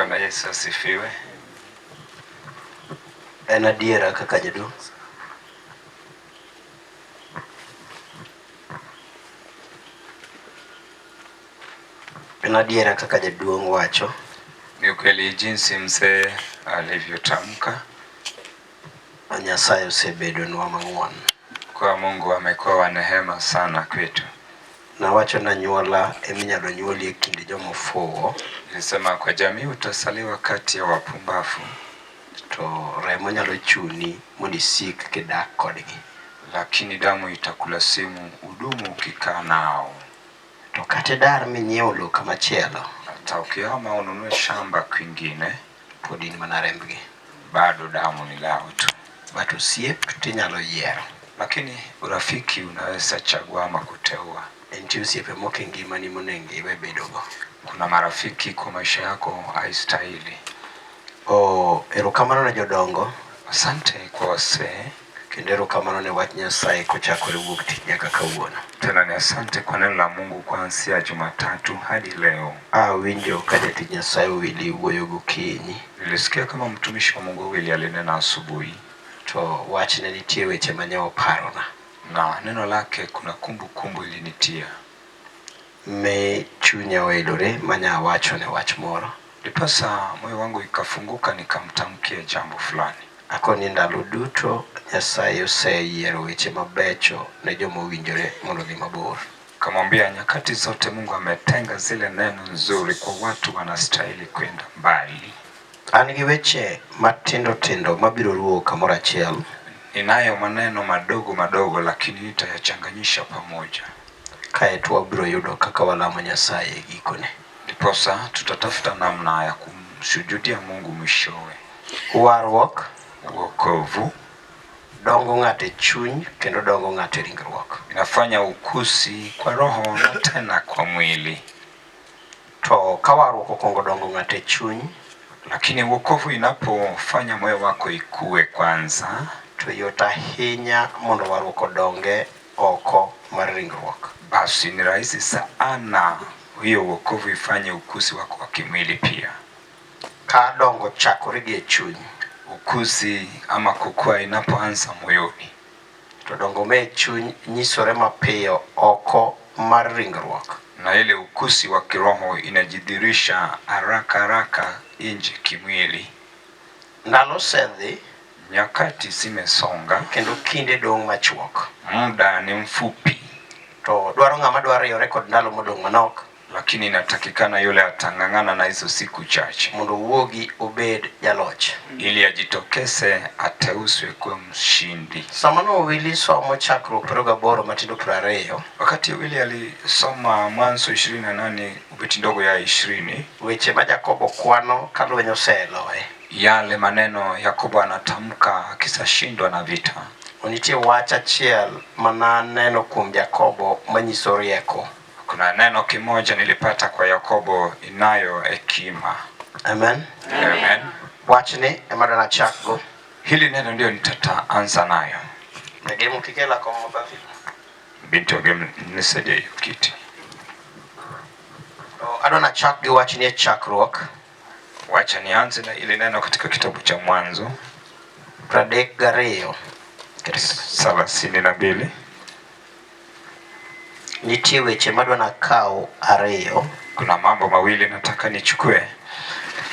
Bwana Yesu asifiwe. En adiera kaka jaduong'. En adiera kaka jaduong' wacho. Ni ukweli jinsi mzee alivyotamka. Nyasaye osebedonwa mang'won. Kwa Mungu amekuwa wa neema sana kwetu. Nawacho ni anyuola eminyalo nyuoli e kind joma ofuwo. Nilisema kwa jamii utasaliwa kati ya wapumbavu. To remo nyalo chuni mondo isik kidak kodgi. Lakini damu itakulazimu udumu ukikaa nao. To kata idar minyiew lowo kamachielo. Hata ukihama ununue shamba kwingine. Pod in mana rembgi. Bado damu ni lao tu. But osiep tinyalo yiero. Lakini urafiki unaweza chagua ama kuteua. Nitie osiepe moko e ngimani monego iwe bedogo. Kuna marafiki kwa maisha yako haistahili. Oh, erokamano ne jodongo. Asante kwa wasee. Kendo erokamano ne wach Nyasaye kochakore wuok tich nyaka kawuono. Tena ni asante kwa neno la Mungu kuanzia Jumatatu hadi leo. Awinjo ka jatich Nyasaye Owili wuoyo gokinyi. Nilisikia kama mtumishi wa Mungu Owili alinena asubuhi. To wachne nitie weche manye oparona. Na neno lake kuna kumbukumbu ilinitia. Mi chunya oelore manya awachone wach moro. Ndiposa moyo wangu ikafunguka nikamtamkia jambo fulani. Akoni ndalo duto Nyasaye oseyiero weche mabecho ne joma owinjore mondo odhi mabor. Kamwambia nyakati zote Mungu ametenga zile neno nzuri kwa watu wanastahili kwenda mbali. An gi weche matindo tindo mabiro ruwo kamoro achiel. Ninayo maneno madogo madogo lakini nitayachanganyisha pamoja. Kaeto wabiro yudo kaka walamo Nyasaye e gikone. Ndiposa tutatafuta namna ya kumsujudia Mungu mwishowe. Warruok. Wokovu. Dongo ng'ato e chuny kendo dongo ng'ato e ringruok. Inafanya ukusi kwa roho na tena kwa mwili. To ka warruok okwongo dongo ng'ato e chuny, Lakini wokovu inapofanya moyo wako ikue kwanza, to yot ahinya mondo warruok odonge oko mar ringruok. Basi ni rahisi sana hiyo wokovu ifanye ukusi wako wa kimwili pia. Ka dongo chakore gi e chuny, Ukusi ama kukua inapoanza moyoni, to dongo me chuny nyisore mapiyo oko mar ringruok. Na ile ukusi wa kiroho inajidhihirisha haraka haraka nje kimwili. Ndalo osedhi. Nyakati zimesonga. Kendo kinde dong' machuok. Muda ni mfupi. To dwaro ng'ama dwa riwore kod ndalo modong' manok. Lakini inatakikana yule atang'ang'ana na hizo siku chache. Mondo owuogi obed jaloch. Ili ajitokeze ateuswe kuwa mshindi. Sama no Willy somo chakruok 28 matindo 20. Wakati Willy alisoma Mwanzo 28 ubeti ndogo ya 20. Weche ma Jakobo kwano ka lweny oseloye. Yale maneno Yakobo anatamka akisashindwa na vita. Nitie wach achiel ma naneno kuom Jakobo manyiso rieko. Kuna neno kimoja nilipata kwa Yakobo inayo hekima. Amen. Amen. Wachni ema dwa nachakgo. Hili neno ndio nitataanza nayo. Negemo kikela kom mabafi. Binti Ogem, nisaidie hiyo kiti. Adwa nachak gi wachni e chakruok. Wacha nianze na ile neno katika kitabu cha Mwanzo 32. 32. Nitie weche madwa nakaw ariyo. Kuna mambo mawili nataka nichukue.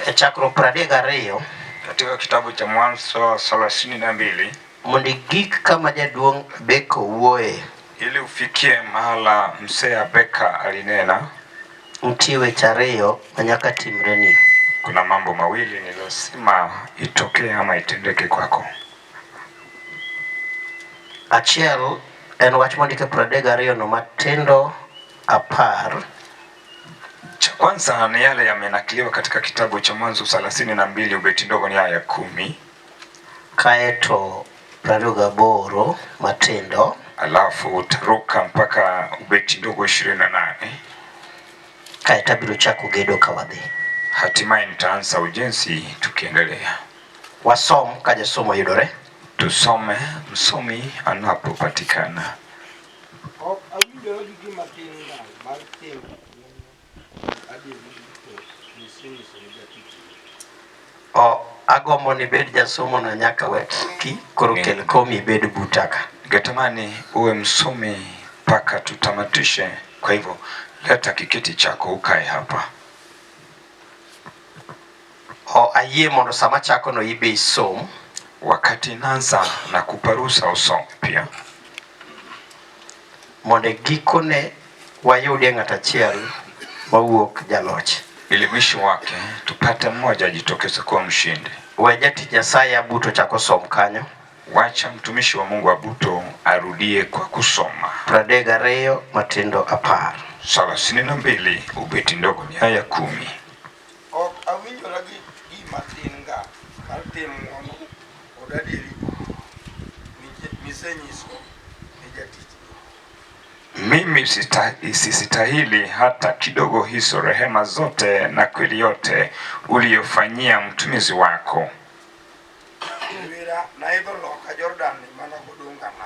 E chakruok 32. Katika kitabu cha Mwanzo 32. Mondo igik kama jaduong' Beko wuoye. Ili ufikie mahala mzee Abeka alinena. Nitie weche ariyo ma nyaka timreni. Kuna mambo mawili ni lazima itokee ama itendeke kwako. Achiel en wach mondik e 32 no matindo 10. Cha kwanza ni yale yamenakiliwa katika kitabu cha Mwanzo 32 ubeti ndogo ni aya 10. Kaeto 28 matindo. Alafu utaruka mpaka ubeti ndogo 28. Kaeto abiro chako gedo ka wadhi. Hatimaye nitaanza ujenzi tukiendelea. Wasom ka jasomo yudore. Tusome msomi anapopatikana. Ok awinjora gi gima tin ngang' mar timo gima adier duto ni. Misenyiso ne jatichni. O, agombo ni ibed jasomo na nyaka weki koro kel komi ibed buta ka. Ningetamani uwe msomi mpaka tutamatishe. Kwa hivyo leta kiketi chako ukae hapa. O, ayie mondo sama chako no ibe isom. Wakati naanza na kuparusa usome pia, Mondo e gikone wayudie ng'at achiel mawuok jaloch. Ili mwisho wake tupate mmoja ajitokeze kuwa mshindi. We jatich Nyasaye Abuto chako som kanyo. Wacha mtumishi wa Mungu Abuto arudie kwa kusoma 32 matindo 10. 32 ubeti ndogo ni aya 10. Ok awinjora gi gima tin ngang' mar tim ng'wono kod adieri duto misenyiso ne jatichni. Mimi sisitahili hata kidogo hizo rehema zote na kweli yote uliyofanyia mtumizi wako. Wira naidho loka Jordan mana godungana.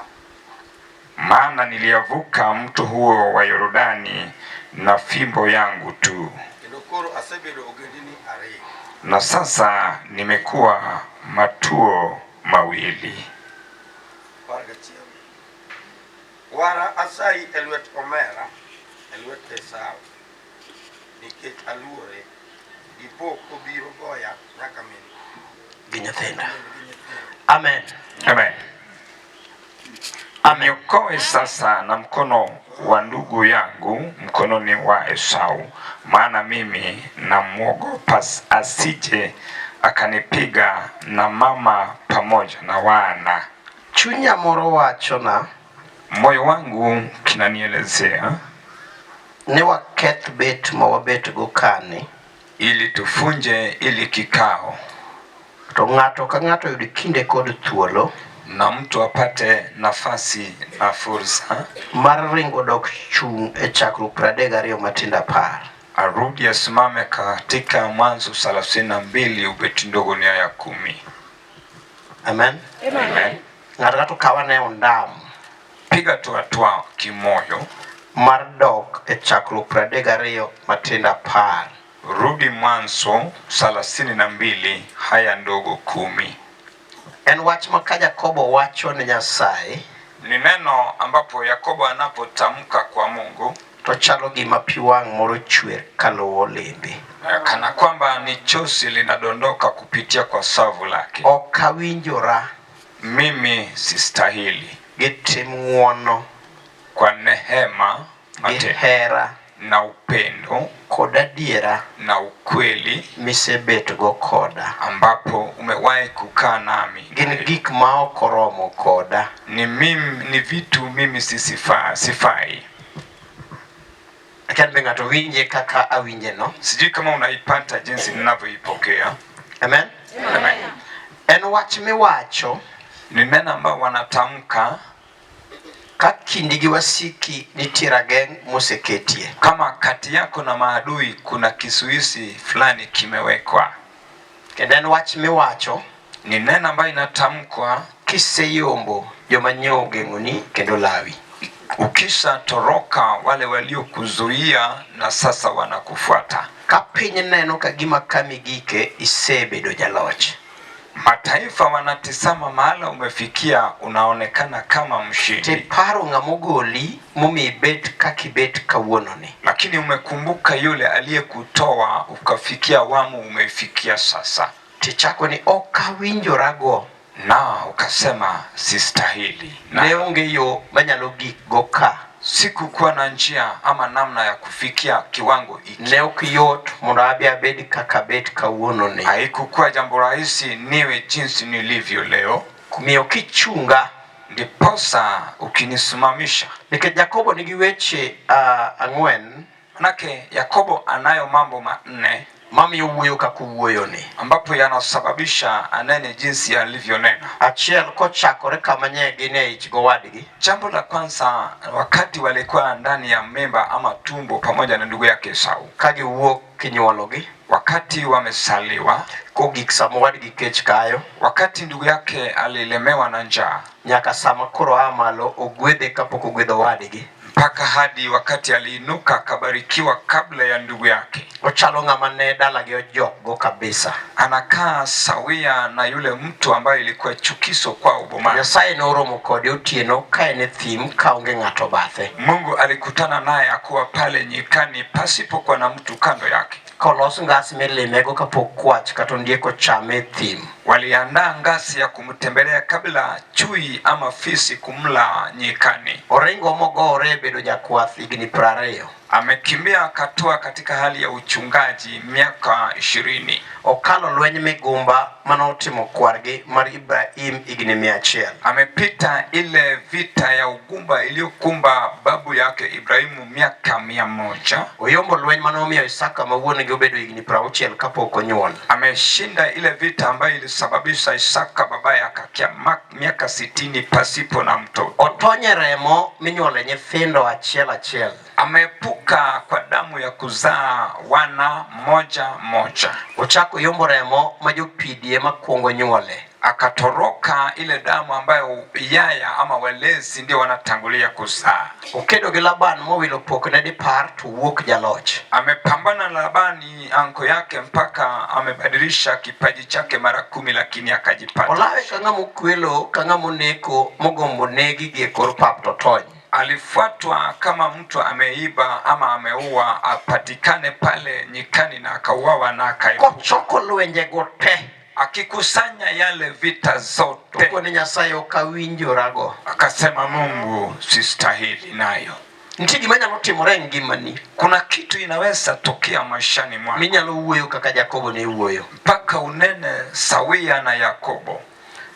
Maana niliyavuka mto huo wa Yordani na fimbo yangu tu. Kendo koro asebedo ogendini ariyo. Na sasa nimekuwa matuo mawili. 11. Wara asayi e lwet omera, e lwet Esau, nikech aluore, dipo kobiro goya nyaka min gi nyithinda. Gi nyithindo. Amen. Amen. Amen. Niokoe sasa na mkono wa ndugu yangu, mkononi wa Esau, maana mimi namwogopa asije akanipiga na mama pamoja na wana. Chunya moro wachona Moyo wangu kinanielezea ni waketh bet ma wabet go kani, ili tufunje ili kikao, to ng'ato ka ng'ato yud kinde kod thuolo na mtu apate nafasi na fursa mar ringo dok chung' e chakruok 32 matindo 10. Arudi asimame katika Mwanzo 32 ubeti ndogo ni aya 10. Amen. Amen. Ng'ato ng'ato kawa ne ondam Piga tu hatua kimoyo, mar dok e chakruok 32 matindo 10. Rudi Mwanzo 32 haya ndogo 10. En wach ma ka Jakobo wacho ne Nyasaye, ni neno ambapo Yakobo anapotamka kwa Mungu, to chalo gima pi wang' moro chwer kaluwo lembe. Kana kwamba ni chozi linadondoka kupitia kwa savu lake. Ok awinjora Mimi sistahili gi tim ng'uono kwa nehema gi mate hera na upendo kod adiera na ukweli misebetgo koda. ambapo umewahi kukaa nami. Gin gik ma ok oromo koda. Ni mimi, ni vitu mimi sifai. Akia be ng'ato winje kaka awinje no. Sijui kama unaipata jinsi ninavyoipokea. Amen. Amen. En wach miwacho Ni neno ambao wanatamka ka kindi gi wasiki nitie rageng' moseketie. Kama kati yako na maadui kuna kisuizi fulani kimewekwa. Kendo en wach miwacho Ni neno ambayo inatamkwa kiseyombo joma nyo ogeng'oni kendo lawi. Ukishatoroka wale waliokuzuia na sasa wanakufuata. Ka piny neno ka gima kamigike isebedo jaloch. Mataifa wanatizama mahala umefikia, unaonekana kama mshindi. Tiparo ng'ama ogoli momiyo ibet kaka ibet kawuononi. Lakini umekumbuka yule aliyekutoa ukafikia awamu umeifikia sasa. Tichako ni ok awinjorago. Na ukasema sistahili. Ne onge yo manyalo gikgo ka. Sikukuwa na njia ama namna ya kufikia kiwango hiki. Ne ok yot mondo abi abed kaka abet kawuononi. Haikukuwa jambo rahisi niwe jinsi nilivyo leo. Miyo kichunga. Ndiposa ukinisimamisha. Nikech Jakobo nigi weche ang'wen. Manake Yakobo anayo mambo manne mamiyo wuoyo kaka owuoyoni, ambapo yanasababisha anene jinsi alivyonena. Achiel kochakore kama nye gin e ich gowadgi. Jambo la kwanza, wakati walikuwa ndani ya mimba ama tumbo pamoja na ndugu yake Esau, ka giwuok kinyuologi, wakati wamesaliwa, kogik sama owadgi kech kayo, wakati ndugu yake alilemewa na njaa, nyaka sama koro aa malo ogwedhe kapok ogwedho owadgi, Mpaka hadi wakati aliinuka akabarikiwa kabla ya ndugu yake. Ochalo ng'ama ne dalagi ojokgo kabisa. Anakaa sawia na yule mtu ambaye ilikuwa chukizo kwao bomani. Nyasaye noromo kode otieno ka en e thim kaonge ng'ato bathe. Mungu alikutana naye akuwa pale nyikani pasipokuwa na mtu kando yake. Kolos ngas milimego kapok kwach kata ondiek ochame e thim. Waliandaa ngasi ya kumtembelea kabla chui ama fisi kumla nyikani. Oringo mogore e bedo jakwath higni 20. Amekimbia akatoa katika hali ya uchungaji miaka 20. Okalo lweny migumba manotimo kwargi mar Ibrahim higni 100. Amepita ile vita ya ugumba iliyokumba babu yake Ibrahimu miaka 100. Oyombo lweny manomiyo Isaka ma wuon-gi obedo higni 60 kapok onyuol. Ameshinda ile vita ambayo ilisababisha Isaka babaye akakia miaka 60 pasipo na mtoto. Otony e remo minyuole nyithindo achiel achiel. Ameepuka kwa damu ya kuzaa wana moja moja. Ochako yombo remo ma jopidi ema kuongo nyuole. Akatoroka ile damu ambayo yaya ama walezi ndio wanatangulia kuzaa. Okedo gi Laban mowilo pokne dipar to wuok jaloch. Amepambana na Labani anko yake mpaka amebadilisha kipaji chake mara 10, lakini akajipata. Olawe ka ng'ama okwelo ka ng'ama oneko mogombo negi gi e kor pap to tony. Alifuatwa kama mtu ameiba ama ameua, apatikane pale nyikani na akauawa na akaepuka. Kochoko lwenjego te. Akikusanya yale vita zote. Okone Nyasaye ok awinjorago. Akasema Mungu sistahili nayo. Nitie gima nyalo timore e ngimani. Kuna kitu inaweza tokea maishani mwako. Minyalo wuoyo kaka Jakobo ne wuoyo. Mpaka unene sawia na Yakobo.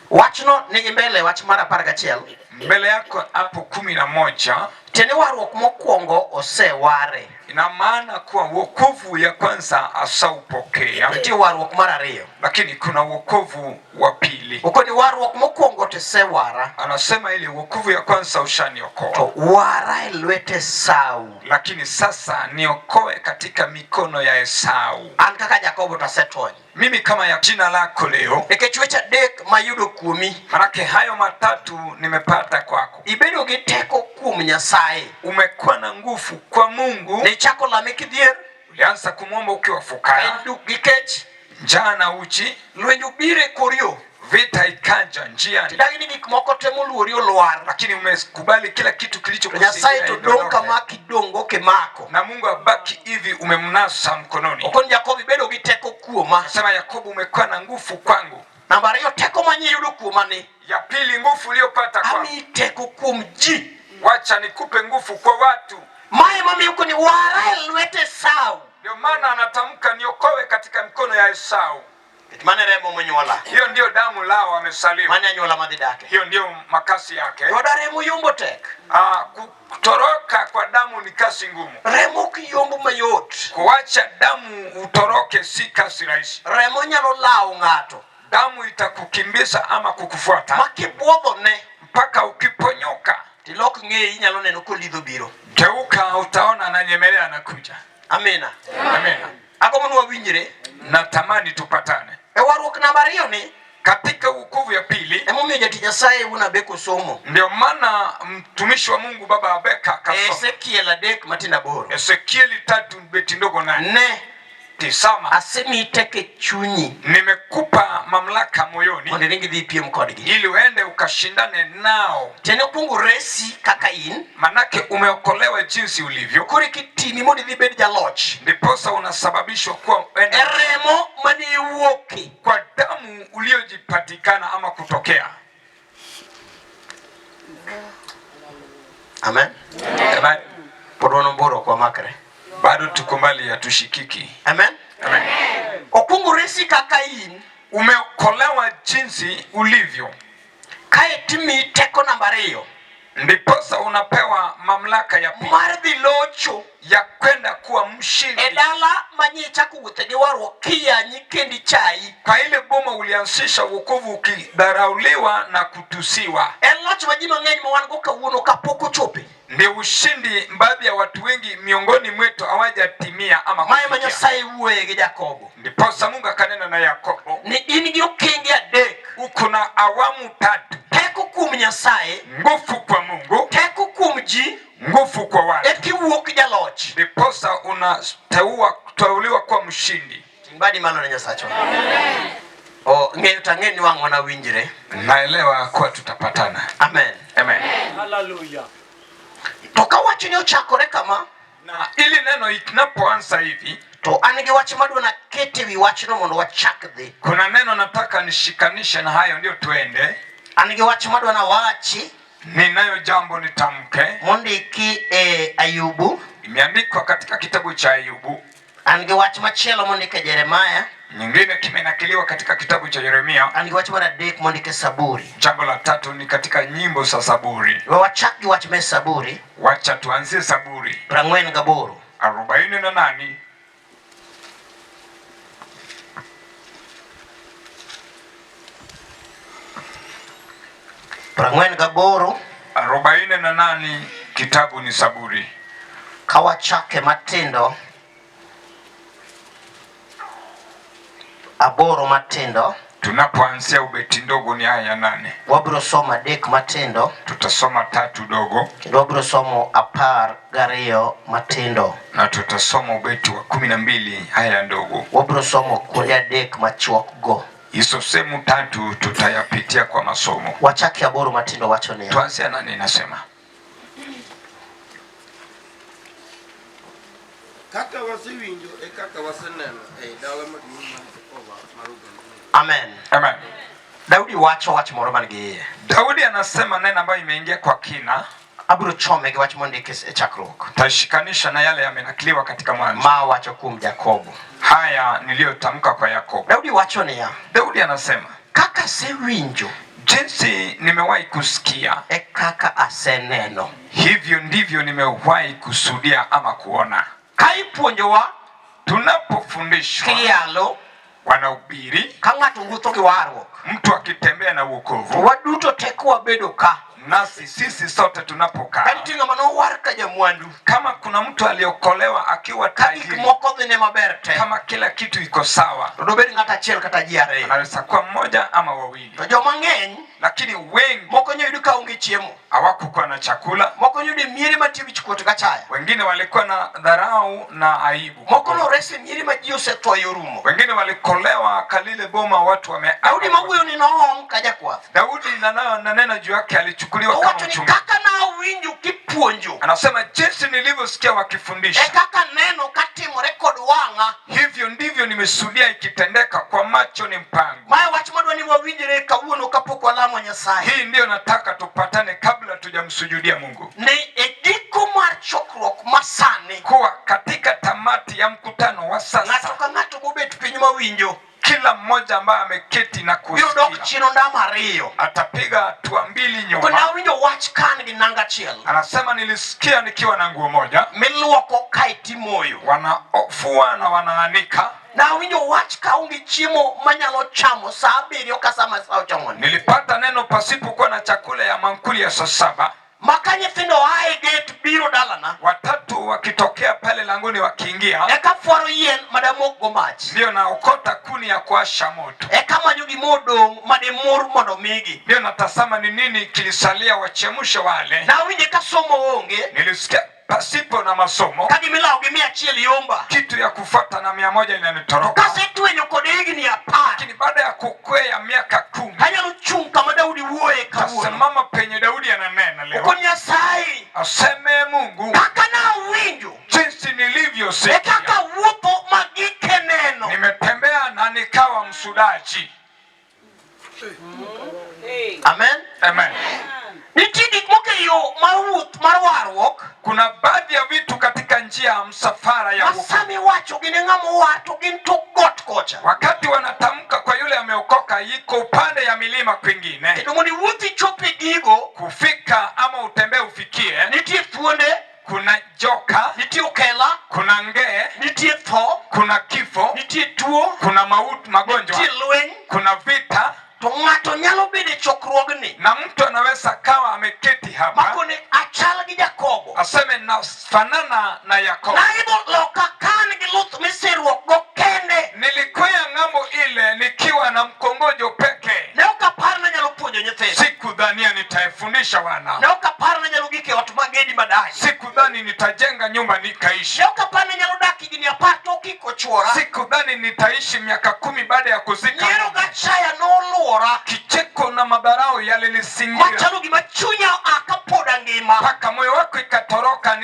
Wachno nigi mbele wach mar 11. Mbele yako hapo 11. Tiende warruok mokwongo oseware. Ina maana kuwa wokovu ya kwanza asaupokea. Nitie warruok mar ariyo. Lakini kuna wokovu wa pili. Okoni warruok mokwongo to osewara. Anasema ile wokovu ya kwanza ushaniokoa. To wara e lwet Esau. Lakini sasa niokoe katika mikono ya Esau. An kaka Jakobo to asetony. Mimi kama ya jina lako leo. Nikech weche adek mayudo kuomi. Manake hayo matatu nimepata kwako. Ibedo gi teko kuom Nyasaye. Umekuwa na nguvu kwa Mungu. Ne ichako lame kidhier. Ulianza kumwomba ukiwa fukara. Ka in duk gi kech. Njaa na uchi. Lweny obiro e kor yo. Vita ikanja njiani. Tidagi ni gik moko te moluori olwar. Lakini umekubali kila kitu kilichokusikia. Nyasaye to dong' kama kidongo kimako. Na Mungu abaki hivi umemnasa mkononi. Okoni Jakobo ibedo gi teko kuoma. Sema Yakobo umekuwa na nguvu kwangu. Namba ariyo teko manye yudo kuoma ni. Ya pili nguvu uliyopata kwangu. Ami teko kuom ji. Wacha nikupe nguvu kwa watu. Mae mamiyo koni wara e lwet Esau. Ndio maana anatamka niokoe katika mikono ya Esau. Mane remo monyuola. Hiyo ndio damu lao amesaliwa. Mane anyuola madhi dake. Hiyo ndio makasi yake. Yoda remo yombo tek. Kutoroka kwa damu ni kasi ngumu. Remo ok yombo mayot. Kuacha damu utoroke si kasi rahisi. Remo nyalo lawo ng'ato. Damu itakukimbiza ama kukufuata. Makibuodho ne. Mpaka ukiponyoka. Tilok ng'eyi inyalo neno kolidho biro. Geuka utaona ananyemelea anakuja. Amina. Amina. Agombo ni wawinjre. Natamani tupatane. E warruok namba ariyo ni katika wokovu ya pili. Emomiyo jatich Nyasaye wuon Abeka somo. Ndio maana mtumishi wa Mungu baba Abeka akasoma. Ezekiel 3 matindo 8. Ezekiel 3 beti ndogo 8. Ne. Tizama. Asemiyi teko e chunyi. Nimekupa mamlaka moyoni. Mondo iring idhi ipiem kodgi. Ili uende ukashindane nao. Tiende okuongo resi kaka in. Manake umeokolewa jinsi ulivyo. Koro ikitimi mondo idhi ibed jaloch. Ndiposa unasababishwa kuwa uende. E remo mane iwuoke. Kwa damu uliojipatikana ama kutokea. Amen. Amen. Pod wan mabor ok wamakre. Bado tuko mbali hatushikiki. Amen. Amen. Okuongo resi kaka in. Umeokolewa jinsi ulivyo. Kae timiyi teko namba ariyo. Ndiposa unapewa mamlaka ya pili. Mar dhi locho. Ya kwenda kuwa mshindi. E dala manye ichako wuothe gi warruok kiyanyi kendi chayi. Kwa ile boma ulianzisha wokovu ukidharauliwa na kutusiwa. En loch ma ji mang'eny ma wan go kawuono kapok ochope. Ndio ushindi baadhi ya watu wengi miongoni mwetu hawajatimia ama Mae ma kufikia. Nyasaye wuoye gi Jakobo. Ndiposa Mungu akanena na Yakobo. Ni in gi okenge adek. Uko na awamu tatu. Teko kuom Nyasaye. Nguvu kwa Mungu. Teko kuom ji. Nguvu kwa jaloch. Ndiposa unateua kuteuliwa kuwa mshindi. Ting' badi malo ne Nyasachwa. O ng'eyo to ang'e ni wang' wana winjre. Naelewa kuwa tutapatana. Amen. Amen. Hallelujah. To ka wachni ochakore kama, Na ili neno inapoanza hivi, to an gi wach madwa naket e wi wachno mondo wachak dhi. kuna neno nataka nishikanishe na hayo ndio tuende. An gi wach madwa nawachi Ninayo jambo nitamke, mondiki e Ayubu. imeandikwa katika kitabu cha Ayubu, An gi wach machielo mondik e Jeremaya. nyingine kimenakiliwa katika kitabu cha Yeremia. An gi wach mar adek mondik e Saburi. Jambo la tatu ni katika nyimbo za Zaburi. We wachak gi wach me Saburi Wacha tuanzie Zaburi 48. 48. 48 48 kitabu ni Zaburi. Ka wachake matindo aboro matindo Tunapoanzia ubeti ndogo ni aya ya 8, wabiro somo adek matindo tutasoma tatu dogo kendo wabiro somo 12 matindo na tutasoma ubeti wa 12 aya ndogo. Wabiro somo kuonde adek machuok go. Hizo sehemu tatu tutayapitia kwa masomo. Wachake aboro matindo wacho niya. Tuanzie 8, inasema Kaka wasewinjo e kaka waseneno ei dala maduong' mar Jehova mar ogendini. Amen. Amen. Daudi wacho wach moro man gi iye. Daudi anasema neno ambayo imeingia kwa kina, Abiro chome gi wach mondik e chakruok. tashikanisha na yale yamenakiliwa katika Mwanzo, Ma wacho kuom Jakobo. haya niliyotamka kwa Yakobo. Daudi wacho niya, Daudi anasema kaka asewinjo jinsi nimewahi kusikia, e kaka aseneno. hivyo ndivyo nimewahi kusudia ama kuona. Ka ipuonjowa Tunapofundishwa, kiyalo wanahubiri, ka ng'ato wuotho gi warruok, mtu akitembea na to wokovu, waduto tek wabedo ka. nasi sisi sote Ka tunapokaa, nitie ng'ama nowar ka jamwandu, kama kuna mtu aliokolewa akiwa ka gik tajiri, moko dhine maber te, kama kila kitu iko sawa, to dobed ng'at achiel kata ji ariyo. anaweza kuwa mmoja ama wawili, To joma ng'eny lakini wengi moko nyoyudo ka onge chiemo, hawakukuwa na chakula, moko nyoyudo e miere mantie wichkuot gachaya, wengine walikuwa na dharau na aibu, moko nores e miere ma ji osetho e orumo. wengine walikolewa kalile boma, watu Daudi wameaga. mawuoyo ni noom ka jakwath. Daudi nanena juu yake alichukuliwa kama Owacho ni mchungaji. kaka nawinjo kipuonjo Anasema jinsi nilivyosikia e wakifundisha, kaka neno katimore kod wang'a. hivyo ndivyo nimesudia ikitendeka kwa macho ni mpango. Mae wach madwa ni wawinjre kawuono kapok walamo Nyasaye. Hii ndiyo nataka tupatane kabla tujamsujudia Mungu, Ni e giko mar chokruok masani, kuwa katika tamati ya mkutano wa ng'ato sasa, ka ng'ato mobet piny mawinjo kila mmoja ambaye ameketi na biro dok kusikia chien ondamo ariyo. atapiga hatua mbili To nyuma. nawinjo wach kan gi nanga achiel Anasema nilisikia nikiwa na nguo moja, miluoko ka itimoyo. wanaofua na wanaanika. Nawinjo wach kaonge chiemo manyalo chamo sa abiriyo ka sama sa ochomoni. Nilipata neno pasipokuwa na chakula ya mankuli ya saa 7, Ma ka nyithindo a e gate biro dalana, watatu wakitokea pale langoni wakiingia, eka fwaro yien madamok go mach. ndio naokota kuni ya kuasha moto, Eka manyo gimodong' madimur mondo migi. ndio natazama ni nini kilisalia wachemshe wale. Nawinje ka somo onge, Nilisikia pasipo na masomo, ka gimilawo gi 100 yomba. kitu ya kufuata na 100 inanitoroka. Kasetwenyo kod higni 10, Lakini baada ya kukwea miaka 10, anyalo chung' kama Daudi wuoye kawuono. tasimama penye Daudi ananena leo, Okon Nyasaye, aseme Mungu, kaka nawinjo jinsi e nilivyosikia, kaka wuotho magike neno. nimetembea na nikawa msudaji. Amen. Amen. Nitie gik moko e yo mar wuoth mar warruok Kuna baadhi ya vitu katika njia ya msafara ya ma wokovu. sama iwacho gi ne ng'ama owar to gin tok got kocha. Wakati wanatamka kwa yule ameokoka, iko upande ya milima kwingine. Kendo mondo iwuoth ichop e gigo, Kufika ama utembee ufikie, nitie thuonde, kuna joka, nitie okela, kuna ngee, nitie tho, kuna kifo, nitie tuo, kuna mauti, magonjwa, nitie lweny. kuna vita, To ng'ato nyalo bedo e chokruogni na mtu anaweza kawa ameketi hapa makone achal gi Jakobo. aseme nafanana na Yakobo. Naidho loka kan gi luth miseruok go kende. Nilikwea ng'ambo ile nikiwa na mkongojo peke, Ne ok apar ni anyalo puonjo nyithindo. sikudhani Sikudhania nitaifundisha wana, Ne ok aparo ni anyalo gik e ot magedi madakie. sikudhani nitajenga nyumba nikaishi, Ne ok aparo ni anyalo dak higni 10 tok iko chuora. sikudhani nitaishi miaka 10 baada ya kuzika. Nyiero gachaya noluora. Kicheko na madharau yalinizingira Machalo gima chunya oa kapod angima. mpaka moyo wako ikatoroka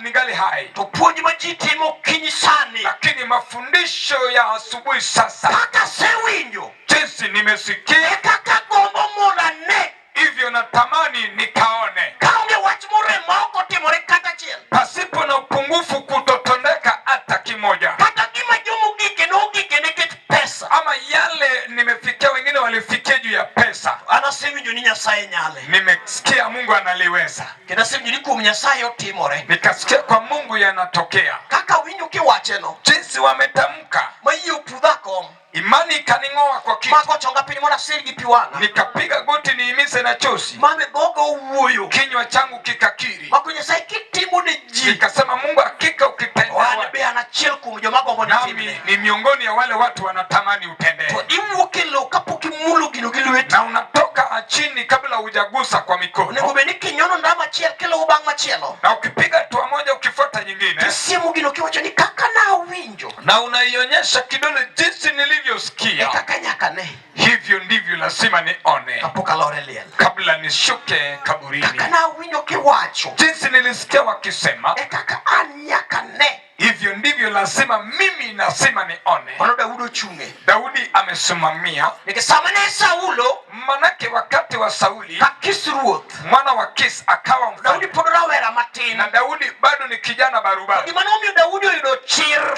ningali hai. To puonj ma ji timo okinyi sani. Lakini mafundisho ya asubuhi sasa, Kaka asewinjo. jinsi nimesikia E kaka gombo mondo ane. hivyo natamani nikaone, Kaonge wach morem ma ok otimore kata achiel. pasipo na upungufu kutotendeka hata kimoja, Kata gima jomogike nogike nikech pesa. ama yale nimefikia wengine walifikia juu ya pesa. An asewinjo ni Nyasaye nyale. Nimesikia Mungu analiweza, Kendo asewinjo ni kuom Nyasaye otimore. nikasikia kwa Mungu yanatokea. Kaka awinjo kiwacheno. Jinsi wametamka, Ma yie opudha kom. imani ikaning'oa kwa kitu, Mako chonga piny mondo asir gi pi wang'a. nikapiga goti niimise na chozi, Mame dhoga owuoyo. kinywa changu kikakiri, Mako Nyasaye kitimo ne ji. nikasema Mungu, hakika ukitendea To an watu, be an achiel kuom joma gombo ni nami timne. ni miongoni ya wale watu wanatamani utendee. To iwuok e lowo kapok imulo gino gi lweti. Na unatoka chini kabla hujagusa kwa mikono, Onego bed ni kinyono ndama achiel kiluwo bang' machielo. na ukipiga hatua moja ukifuata nyingine, Tisiemo gino kiwacho ni kaka nawinjo. na unaionyesha kidole jinsi E nilivyosikia, kaka nyaka ne. hivyo ndivyo lazima nione Kapok alor e liel. kabla nishuke kaburini. Kaka nawinjo kiwacho. Jinsi nilisikia wakisema, E kaka an nyaka ne. hivyo ndivyo lazima mimi nasema nione. Mano Daudi ochung'e. Daudi amesimamia, Nikech sama ne Saulo manake wakati wa Sauli ka Kis ruoth, mwana wa Kis akawa Daudi mfalme, pod rawera matin. na Daudi bado ni kijana barubara. Gima nomiyo Daudi oyudo chir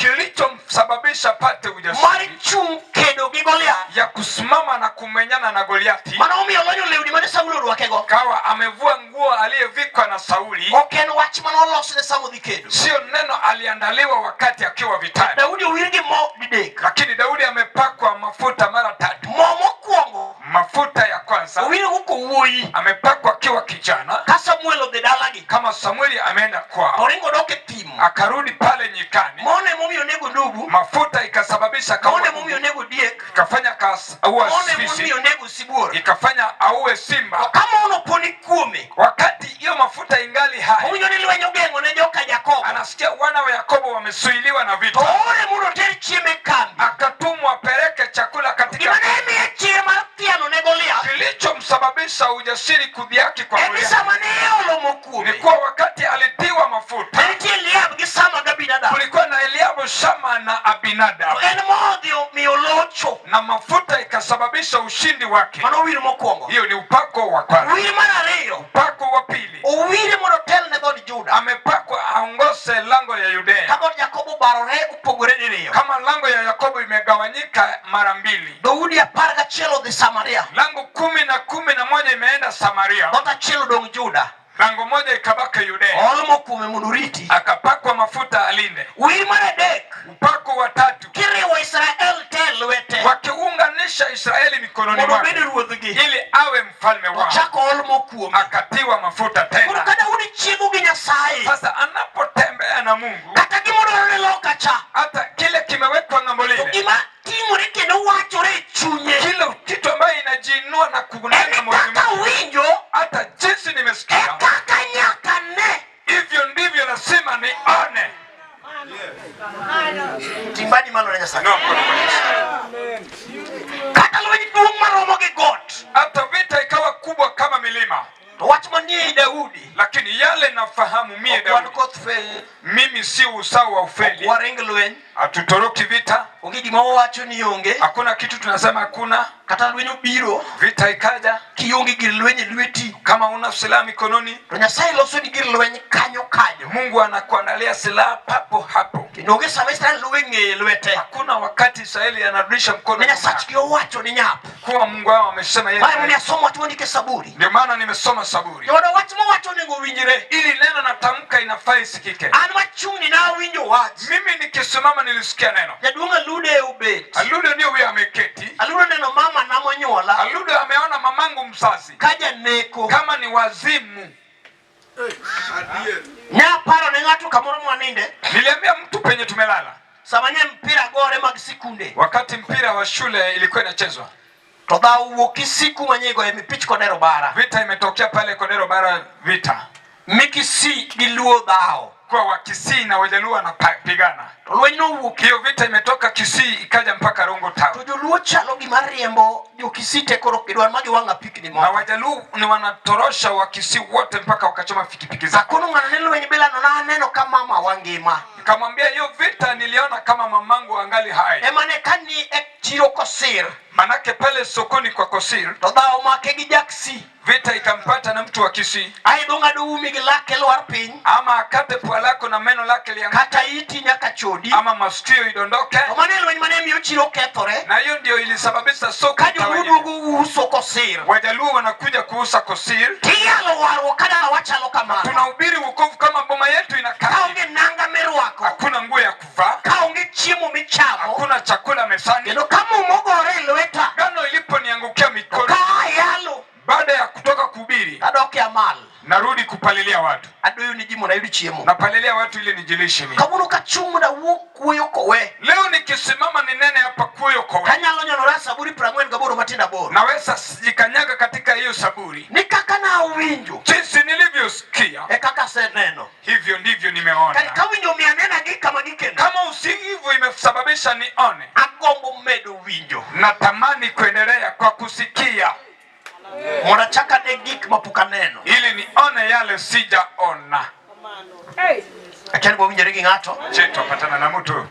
Kilichomsababisha pate mar ujasiri chung' kedo gi Goliath. ya kusimama na kumenyana na Goliathi, Mano omiyo olonyo lewni mane Saulo orwakego. kawa amevua nguo aliyevikwa na Sauli, Ok en wach mane olosne sama odhi kedo. sio neno aliandaliwa wakati akiwa vitani, Daudi owir gi mo didek. lakini Daudi amepakwa mafuta mara tatu. Mo mokwongo Mafuta ya kwanza owirgo kowuoyi amepakwa akiwa kijana, ka Samuel odhi dalagi. kama Samueli ameenda kwao, Oringo odok e thim. akarudi pale nyikani, Mono emomiyo onego dubu. mafuta ikasababisha Mono kaua, emomiyo onego diek. ikafanya kaua Mono fisi, emomiyo onego sibuor. ikafanya auwe To simba. ka mono poni kuome, Wakati hiyo mafuta ingali hai, owinjo ni lweny ogeng'o ne joka Jakobo. anasikia wana wa Yakobo wamesuiliwa na To vita, oore mondo oter chiemo e kambi. akatumwa apeleke chakula katika. Gima ne miye chir mar thiano ne Goliath Kilichomsababisha ujasiri kudhihaki kwa en ni Goliathi sama ne iolo mo kuome, ni kuwa wakati alitiwa mafuta ne nitie Eliab gi Sama gi Abinadab. kulikuwa na Eliabu, Shama na Abinadab, To en modhi omiyo locho. na mafuta ikasababisha ushindi wake. Mano wir mokwongo. Hiyo ni upako wa kwanza. Wir mar ariyo, Upako wa pili, owire mondo otel ne dhood Juda. amepakwa aongoze lango ya Ka Yudea, dhood Jakobo obarore opogore diriyo. kama lango ya Yakobo imegawanyika mara mbili, Dhoudi 11 odhi Samaria. lango 10 na 11 imeenda Samaria, Dhoot achiel odong' Juda. lango moja ikabaki Yudea. Ool mo kuome mondo oriti. Akapakwa mafuta alinde. Wir mar adek, Upako wa tatu, kiriwo Israel te e lwete wakiunganisha Israeli mikononi mondo mwake obed ruodhgi. ili awe mfalme wao, Ochako ool mo kuome. akatiwa mafuta Koro tena. ka Daudi chiemo gi Nyasaye, Sasa anapotembea na Mungu, kata gimodwarore loka cha, hata kile kimewekwa ng'ambo to lile, gima ting'ore kendo wachore e chunye kile kitu ambayo inajiinua na en kunena ni moyoni kaka mwake, winjo hata jinsi e nimesikia kaka nyaka ne. hivyo ndivyo lazima nione. Ting' badi malo ne Nyasaye. Inua mkono kwa Yesu. Kata lweny duong' maromo gi got, Hata vita ikawa kubwa kama milima, to wach manie ei Daudi lakini yale nafahamu mie ok wan Daudi, koth fel, mimi si usawa wa ok ufeli, waring lweny, hatutoroki vita, onge gima wawacho ni onge. hakuna kitu tunasema hakuna. Kata lweny obiro Vita ikaja, kionge gir lweny e lweti, kama una silaha mikononi, to Nyasaye losoni gir lweny kanyo kanyo. Mungu anakuandalia silaha papo hapo. Kendo onge sama Israel luwe ng'eye lwete. Hakuna wakati Israeli anarudisha mkono Ne nyuma, Nyasachgi owacho ni nyap. kuwa Mungu wao amesema yeye. Ma emomiyo asomo wach mondik e Saburi. Ndio maana nimesoma Saburi Joda wach mowacho onego winjre. ili neno natamka inafaa isikike. An machung'ni nawinjo wach. Mimi nikisimama nilisikia neno. Jaduong' Alude obet. Aludo ndio huyo ameketi. Alude neno mama na monyuola Aludo ameona mamangu mzazi ka janeko. kama ni wazimu. Adier. Nyaparo ne ng'ato kamoro mwaninde Niliambia mtu penye tumelala sama nye mpira gore mag sikunde wakati mpira wa shule ilikuwa inachezwa, To dhawo wuok Kisii kuma nyigo e mipich Kodero bara. Vita imetokea pale Kodero bara, vita Mi Kisii gi Luo dhawo. Kwa Wakisii na Wajaluo wanapigana. To lweny nowuok. Hiyo vita imetoka Kisii ikaja mpaka Rongo To Town, joluo chalo gima riembo jo Kisii te koro ok gidwar ma giwang'o apikni na moko. Wajaluo ni wanatorosha Wakisii wote mpaka wakachoma pikipiki zao. Akono ng'ano ni lweny bilano naneno ka mama wangima. Nikamwambia hiyo vita niliona kama mamangu angali hai, Ema ne kani e chiro Kosir manake pale sokoni kwa Kosir to dhawo make gi jaksi vita ikampata na mtu wa Kisii, aidho ng'ado umi gi lake lwar piny ama akate pua lako na meno lake lianguke, kata iti nyaka chodi. ama masikio idondoke. To mano e lweny mane miyo chiro kethore Na hiyo ndio ilisababisha soko ka joluo itawanyike. duogo uso Kosir. Wajaluo wanakuja kuuza Kosir. Tiyalo warruok ka dalawa chalo kamano. Tunahubiri wokovu kama boma yetu inakaa, Kaonge nanga mirwako, hakuna nguo ya kuvaa, kaonge chiemo michamo, hakuna chakula mezani. kendo ka muma ogore e lweta, Gano iliponiangukia to mikono ka ayalo baada ya kutoka kuhubiri, tadok e amal, narudi kupalilia watu, adoyo ni ji mondo ayud chiemo. napalilia watu ili nijilishe mimi. Kawuono kachung' mondo awuo kuoyo kowe, Leo nikisimama ninene hapa kuyo kowe, tanyalo nyonora saburi 48 matindo aboro. naweza jikanyaga katika hiyo saburi. Ni kaka nawinjo, Jinsi nilivyosikia e kaka aseneno. hivyo ndivyo Kar nimeona. kawinjo omiyo aneno gi kama gikendo, Kama usikivu imesababisha nione, agombo medo winjo. natamani kuendelea kwa kusikia Mondo achak ane gik mapok aneno. ili nione yale sijaona. Akia ni wawinjore gi ng'ato. Je, twapatana na mtu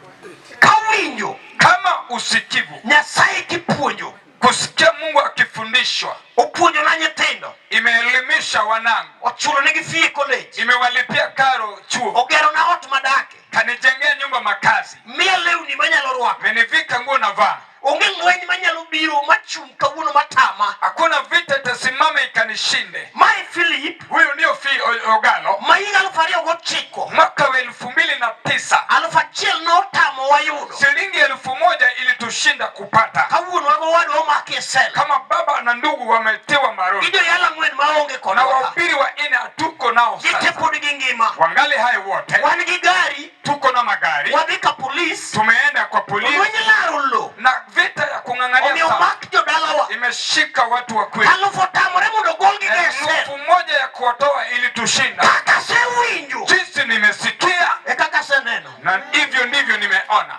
Kawinjo, kama usikivu? Nyasaye kipuonjo, Kusikia Mungu akifundishwa opuonjo na nyithindo, imeelimisha wanangu, ochulo negi fee e college, imewalipia karo chuo, ogero na ot madake, kanijengea nyumba makazi, miya lewni manyalo rwako. menivika nguo navaa. Onge lweny manyalo biro machung' kawuono matama. Hakuna vita itasimama ikanishinde. Mae Philip Huyu ndio Fi Ogalo, ma higa 2009 mwaka wa 2009 1000 notamo wayudo. shilingi 1000 ilitushinda kupata. Kawuono wago wadwa omaki e sel. Kama baba na ndugu wametiwa Gi mbaroni joyalo ang'wen maonge na kodwa. wahubiri wa ine hatuko nao Gite sasa, pod gingima. wangali hai wote, Wan gi gari, tuko na magari, wadhi ka polis, tumeenda kwa polisi lweny laro lo. na vita ya kung'ang'ania Omiyo sana mak jodalawa. imeshika watu wa kweli. Alufu otamore mondo golgi e sel. 1000 ya kuwatoa ilitushinda. Kaka asewinjo Jinsi nimesikia e kaka aseneno. na hivyo ndivyo nimeona.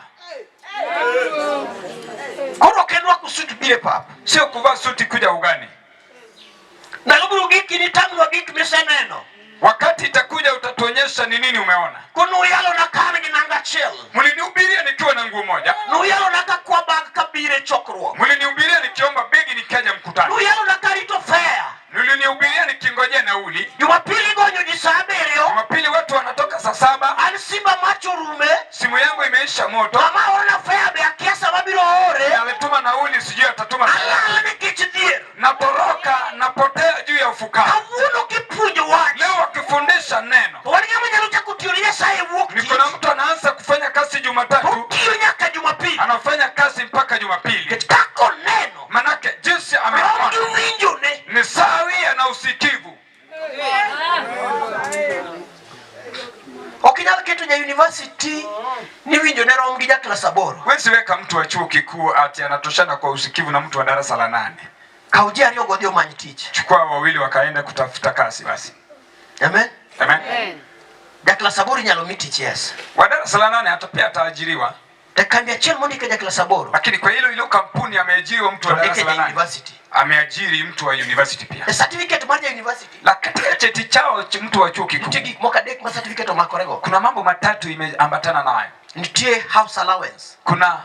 Koro ok en rwako sut biro e pap. Sio kuvaa suti kuja ugani. Ndalo biro giki nitang'nwa gik miseneno. Wakati itakuja utatuonyesha ni nini umeona. Ko nuyalona kan gi nanga achiel. Mlinihubiria nikiwa na nguo moja, Nuyalona ka kwa bag kabiro e chokruok. mlinihubiria nikiomba begi nikaja mkutano, Nuyalona karito fare. mlinihubiria nikingojea nauli. Jumapili igonyo ji sa 7. Jumapili watu wanatoka saa 7, An simba mach orume. simu yangu imeisha moto, Mama orona fare be akia sama biro ore. ametuma nauli, sijui atatuma. Alal nikech dhier. Natoroka, napotea juu ya ufukara. Kawuono kipuonjo wach. Leo wakifundisha neno, To wan ng'ama nyalo chako tiyo ne Nyasaye wuok niko na tich. mtu anaanza kufanya kazi Jumatatu, Otiyo nyaka Jumapili. anafanya kazi mpaka Jumapili. Nikech kaka oneno, Manake jinsi rom ameona gi winjone. ni sawia na usikivu. Ok inyal keto ja university ni winjone rom gi ja klas 8. Huwezi weka mtu wa chuo kikuu ati anatoshana kwa usikivu na mtu wa darasa la 8. Kaw ji ariyo go odhi omany tich. Chukua wawili wakaenda kutafuta kazi basi. Amen. Amen. Ja klas 8 inyalo mi tich yes. Wa darasa la 8 hata pia ataajiriwa, E kambi achiel mondike ja klas 8 lakini kwa hilo hilo kampuni ameajiriwa mtu to wa darasa ndike la ja 8, university. ameajiri mtu wa university pia. E certificate mar ja university Na katika cheti chao cha mtu wa chuo nitie kikuu gik moko adek ma certificate omakorego. kuna mambo matatu imeambatana nayo. Nitie house allowance, Kuna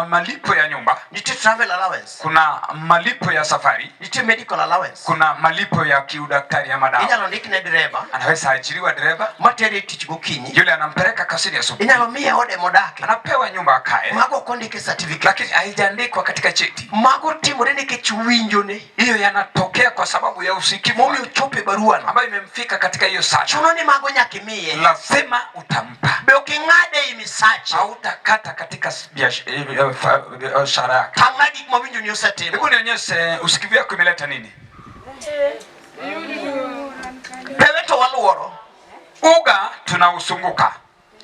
malipo ya nyumba, nitie travel allowance, kuna malipo ya safari, nitie medical allowance. kuna malipo ya kiudaktari ama dawa. Inyalo ndik ne dereba Anaweza ajiriwa dereva matere e tich gokinyi. yule anampeleka kazini asubuhi, Inyalo miye ode modake. anapewa nyumba akae, Mago ok ondik e certificate. lakini haijaandikwa katika cheti. Mago timore nikech winjone Hiyo yanatokea kwa sababu ya usikivu momiyo wake, ochopo e baruano. ambayo imemfika katika hiyo saa. Chuno ni mago nyaka imiye. Lazima utampa, Be ok ing'ade ei misache. hautakata katika biashara yake. Tang'na gik ma winjoni osetimo. Hebu nionyeshe usikivu yako imeleta nini? Pewe to waluoro. Uga tunausunguka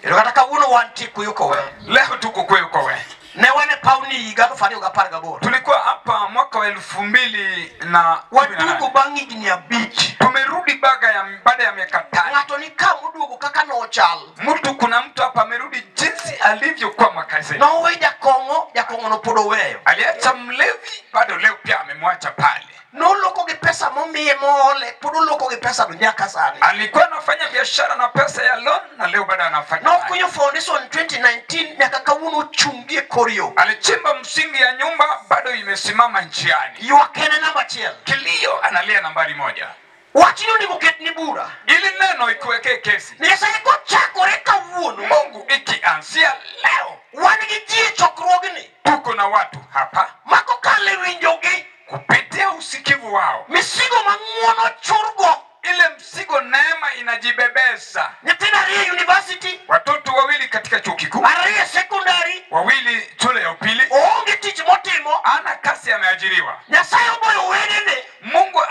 Kendo kata kawuono wantie kuyo kowe. leo, tuko kweu kowe. Ne wan e paw ni higa 2018. Tulikuwa hapa hapa mwaka wa 2018. Waduogo bang' higni 5. Tumerudi baada ya miaka 5. Ng'ato ni ka moduogo kaka nochal. Mtu, kuna mtu hapa amerudi jinsi alivyokuwa mwaka zeni. Nowe jakong'o, jakong'o no pod oweyo. Aliacha mlevi, bado leo pia amemwacha pale. Noloko gi pesa momiye moole, pod oloko gi pesa no nyaka sani. Alikuwa anafanya biashara na pesa ya loan na leo bado anafanya nayo. Nokunyo foundation 2019 nyaka kawuono ochungi e kor yo. Alichimba msingi ya nyumba, bado imesimama njiani. Ywak en namba achiel. Kilio analia nambari 1. Wachni onego ketni bura. Ili neno ikuwekee kesi. Nyasaye kochakore kawuono, Mungu ikianzia leo, wan gi ji e chokruogni tuko na watu hapa ma kokalo e winjogi, kupitia usikivu wao, misigo ma ng'uono churgo. ile mzigo neema inajibebesa. Nyithindo ariyo e university, Watoto 2 katika chuo kikuu, ariyo e secondary, 2 shule ya upili, oonge tich motimo. ana kazi, ameajiriwa. Nyasaye oboyo wedene, Mungu